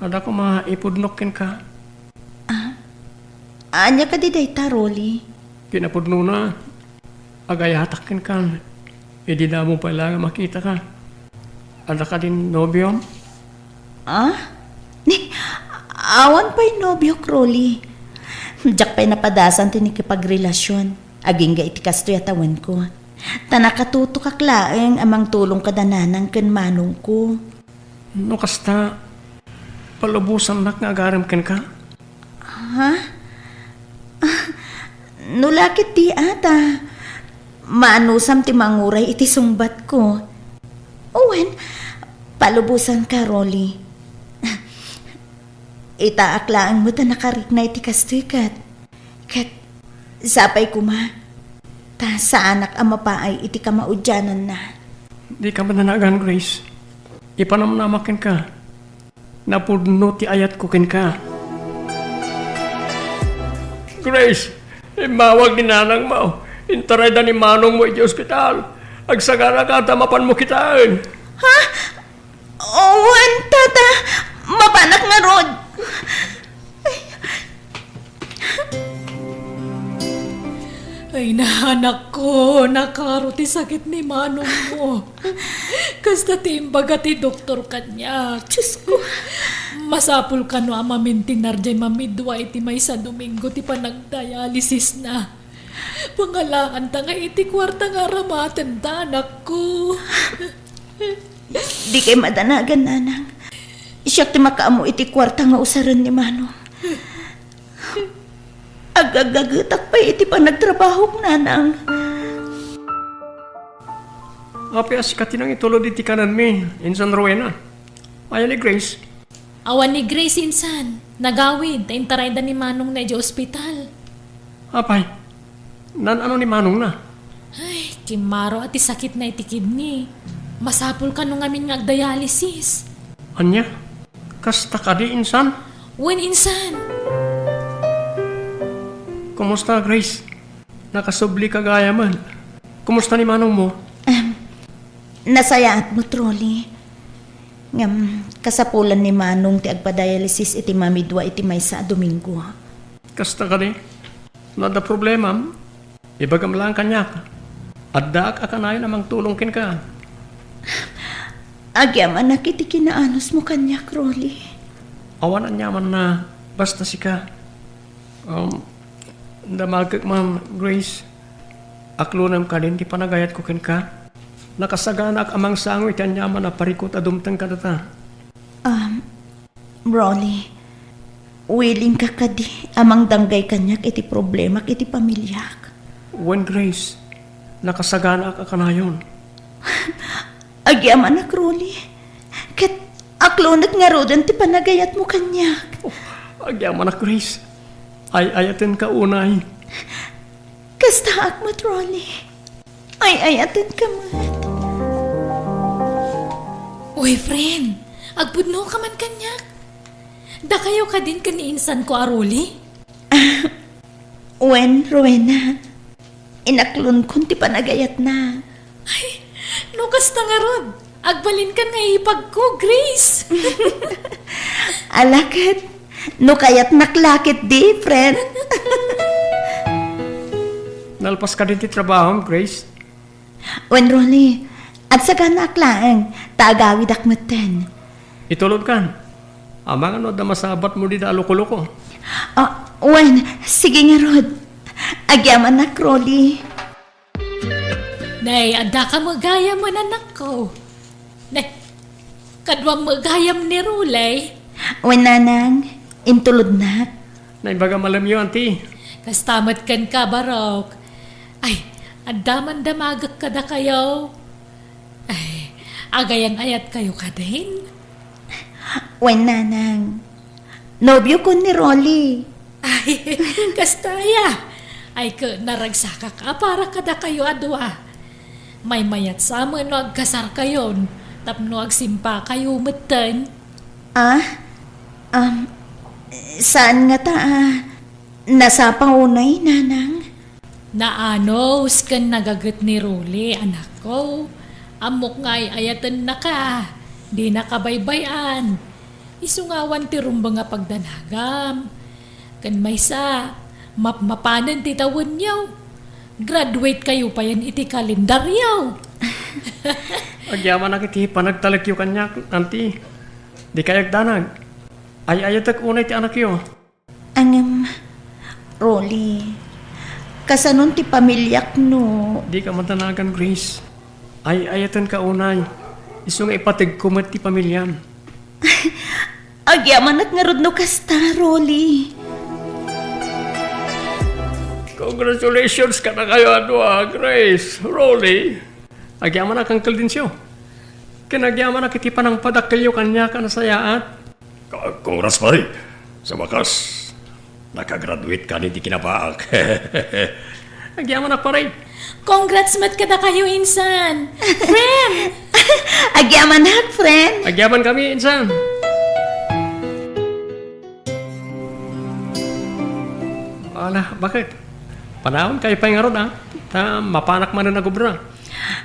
adda koma ipudnok kenka. Ah? Ania kadi dayta, Rolly? Kinapudnona, agayatak kenka. Idi damo pay la nga makitaka. Adda kadin nobiom? Ah? Ni, awan pay nobiok, Rolly. Diak pay napadasan ti nakipagrelasion. Agingga iti kastoy a tawenko. Ta nakatutokak laeng a mangtulong kada nanang ken manongko. No kasta, palubosannak nga agarem kenka. Ha? Ah, no la ket di ata, maanusam ti manguray iti sungbatko. Wen, palubosanka, Rolly. Itaak laeng met a nakarikna iti kastoy ket, ket sapay koma, ta saanak a mapaay iti kamaudiananna. Dika madanagan, Grace. Ipanamnamak kenka. Napudno ti ayatko kenka. Grace, immawag ni nanangmo. Intarayda ni manongmo iti ospital. Agsaganaka ta mapanmo kitaen. Ha? Wen, tata. Mapanak ngarud. Ay, na, anakko, nakaro ti sakit ni manongmo. Kasta ti imbaga ti doktor kaniak. Diosko. Masapul kano a mamintinar diay mamidua iti maysa a Domingo ti panagdialysisna. Pangalaanta nga iti kuarta nga aramatenta, anakko. Dikay madanagan, nanang. Siak ti makaammo iti kuarta nga usaren ni manong. Agagagetak pay iti panagtrabahok, nanang. Apay a sika ti nangitulod iti kanenmi, insan Rowena? Aya ni Grace? Awan ni Grace, insan. Nagawid ta intarayda ni manongna idiay ospital. Apay, naan-ano ni manongna? Ay, kimmaro a ti sakitna iti kidney. Masapul kano ngamin nga agdialysis. Ania? Kasta kadi, insan? Wen, insan. Kumusta, Grace? Nakasublika gayamen. Kumusta ni manongmo? Em, nasayaat met, Rolly. Ngem, kasapulan ni manong ti agpadialysis iti mamidua iti maysa a Domingo. Kasta kadi? No adda problemam, ibagam laeng kaniak. Addaak a kanayon a mangtulong kenka. Agyamanak iti kinaanusmo kaniak, Rolly. Awan aniamanna, basta sika. Um, damagek man, Grace. Aklonem kadin ti panagayatko kenka. Nakasaganaak a mangsango iti aniaman a parikut a dumteng kadata. Um, Rolly, willingka kadi a mangdanggay kaniak iti problemak iti pamiliak? Wen, Grace, nakasaganaak a kanayon. Agyamanak, Rolly. Ket aklonek ngaruden ti panagayatmo kaniak. Oh, agyamanak, Grace. Ay-ayatenka unay. Kastaak met, Rolly. Ay-ayatenka met. Uy, friend, agpudnoka man kaniak. Dakayo kadin ken ni insanko a Rolly? Wen, Rowena. Inaklonkon ti panagayatna. Ay, no kasta ngarud, agbalinkan nga ipagko, Grace. Ala ket, no kayatnak la ketdi, friend. Nalpas kadin ti trabahom, Grace? Wen, Rolly, agsaganaak laeng, ta agawidak metten. Itulodkan. Amangan no adda masabatmo dita a loko-loko. Ah, wen, sige ngarud. Agyamanak, Rolly. Nay, adda ka met gayam, anakko. Nay, kaduam met gayam ni Rolly. Wen, nanang, intulodnak. Nay, baga malamyo, anti. Kasta met kenka, Barok. Ay, adda man damagek kadakayo. Ay, agayan-ayatkayo kadin? Wen, nanang. Nobiokon ni Rolly. Ay, kasta aya. Ay, ket naragsakak a para kadakayo a dua. Maymayat sa met no agkasarkayon tapno agsimpakayo metten. Ah? Um, saan ngata a nasapa unay, nanang? Naanus ken nagaget ni Rolly, anakko. Ammok nga ay-ayatennaka. Dina kabaybay-an. Isu nga awan ti rumbeng a pagdanagam. Ken maysa, mapmapanen ti tawenyo. Graduate kayo payen iti kalendaryo. Agyamanak iti panagtalekyo kaniak, anti. Dikay agdanag. Ay-ayatek unay ti anakyo. Ngem, Rolly, kasanon ti pamiliak no? Dika madanagan, Grace. Ay-ayatenka unay. Isu nga ipategko met ti pamiliam. Agyamanak ngarud no kasta, Rolly. Congratulations kadakayo a dua, Grace, Rolly. Agyamanak, Uncle Dencio. Ken agyamanak iti panangpadakkelyo kaniak a nasayaat. Ka-, congrats, pare. Sa wakas, nakagraduate ka iti kinapaak. Agyamanak, pare. Congrats met kadakayo, insan. Friend! Agyamanak, friend. Agyaman kami, insan. Ala, bakit? Panawan kayo pay ngarud, ah. Ta mapanak manen a gubra.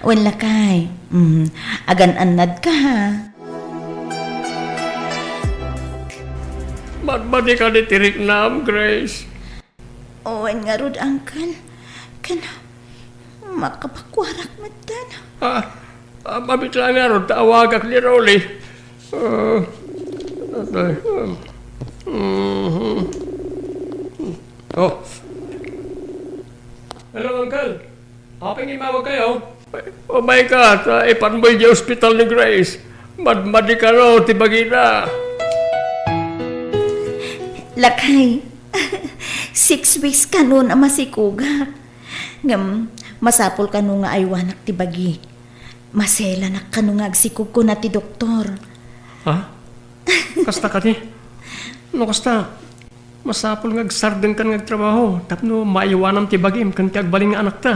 Wen, lakay. Mm, agan-annadka, ha? Madmadi ka iti riknam, Grace. Wen ngarud, uncle. Ken makapakuarak metten. Ah, ah, mabitla ngarud ta awagak ni Rolly. Ah, atay, ah. Mhm. Oh. Hello, uncle. Apay nga imawagkayo? Oh my God, ah, ipanmo idiay ospital ni Grace. Madmadi kano ti bagina. Lakay, six weeks kano a masikogak. Ngem, masapul kano nga aywanak ti bagik. Maselanak kano nga agsikog, kuna ti doktor. Ha? Kasta kadi? No kasta, masapul nga agsardengkan nga agtrabaho tapno maiwanam ti bagim ken ti agbalin nga anakta.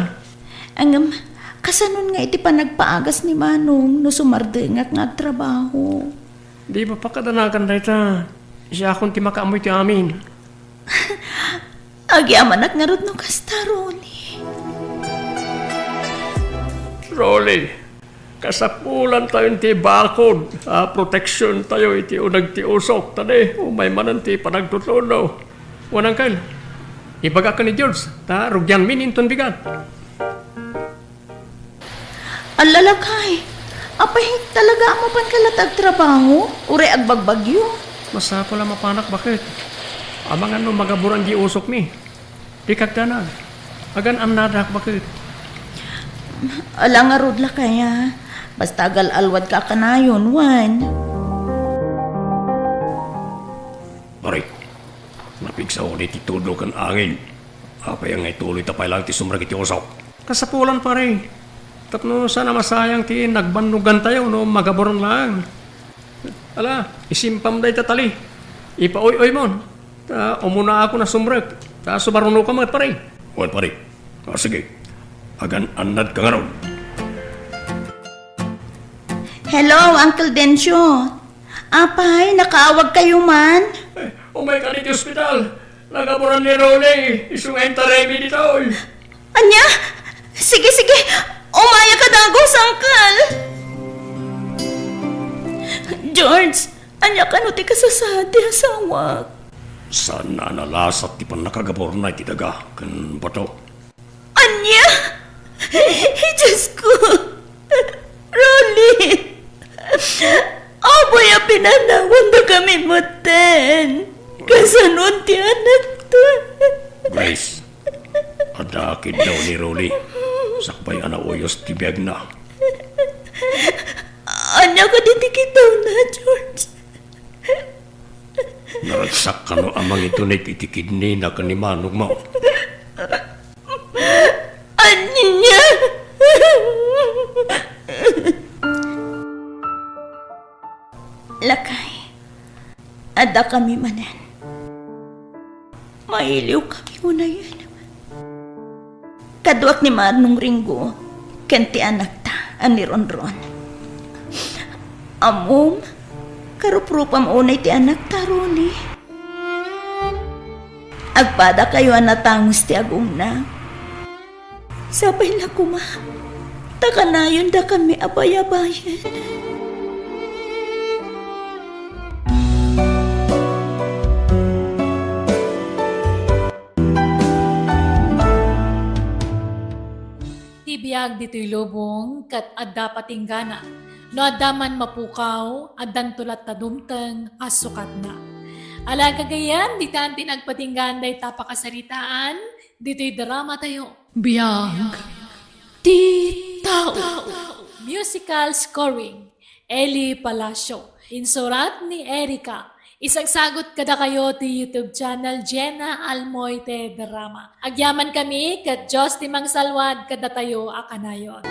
Ngem, kasanon nga iti panagpaagas ni Manong no sumardengak nga agtrabaho? Di ba pakadanagan dayta? Siakon ti makaammoy ti amin. Agyamanak ngarud no kasta, Rolly. Rolly, kasapulantayon ti bakod a proteksiontayo iti uneg ti usok, ta di umay manen ti panagtutudo. Wen, uncle, ibagak ken ni George, ta rugianmin inton bigat. Ala, lakay, apay, talaga a mapanka la ti agtrabaho, uray agbagbagyo? Masapul a mapanak, baket? Amangan no magaburan di usokmi. Dika agdanag. Agan-annadak, baket? Ala ngarud, lakay, a. Basta agal-alwadka a kanayon, wen. Pare, napigsa unay ti tudo ken angin. Apay nga ituloyta pay laeng ti sumrek iti usok? Kasapulan, pare. Tapno saan a masayang ti nagbannogantayo no magaburan laeng. Ala, isimpam dayta tali. Ipaoy-oymon. Ta umunaakon a sumrek. Ta sumarunoka met, pare. Wen, pare. Ah, sige. Agan-annadka ngarud. Hello, Uncle Dencio. Apay, nakaawagkayo man? Eh, umay kadi iti ospital. Nagaburan ni Rolly, isu nga intaraymi ditoy. Ania? Sige, sige. Umayaka dagus, Uncle. George, ania kano ti kasasaad ti asawak? Saan a nalasat ti pannakagaburna iti daga ken bato. Ania? Diyos ko! Rolly! Apoy a Inanawanda kami metten. Kasano ti anakta? Grace, adda kiddaw ni Rolly. Sakbay a nauyos ti biagna. Ania kadi ti kiddawna, George? Naragsak kano a mangituneg iti kidneyna ken ni manongmo. Ania? Lakay, adda kami manen. Mailiw kami unayen. Kaduak ni Manong Ringo ken ti anakta a ni Ronron. Ammom, karuprupam unay ti anakta, Ronnie. Agpadakayo a natangus ti agongna. Sapay la koma, ta kanayondakanmi a bayabayen. Ti biag ditoy lubong ket adda patinggana. No adda man mapukaw, addanto latta dumteng a sukatna. Ala gagayyem, ditan ti nagpatinggaan dayta pakasaritaan ditoy drama tayo. Biag ti tao. Musical scoring, Eli Palacio. Insurat ni Erica. Isagsagut kadakayo ti YouTube channel Jenna Almoite Drama. Agyaman kami ket Dios ti mangsalwad kadatayo a kanayon.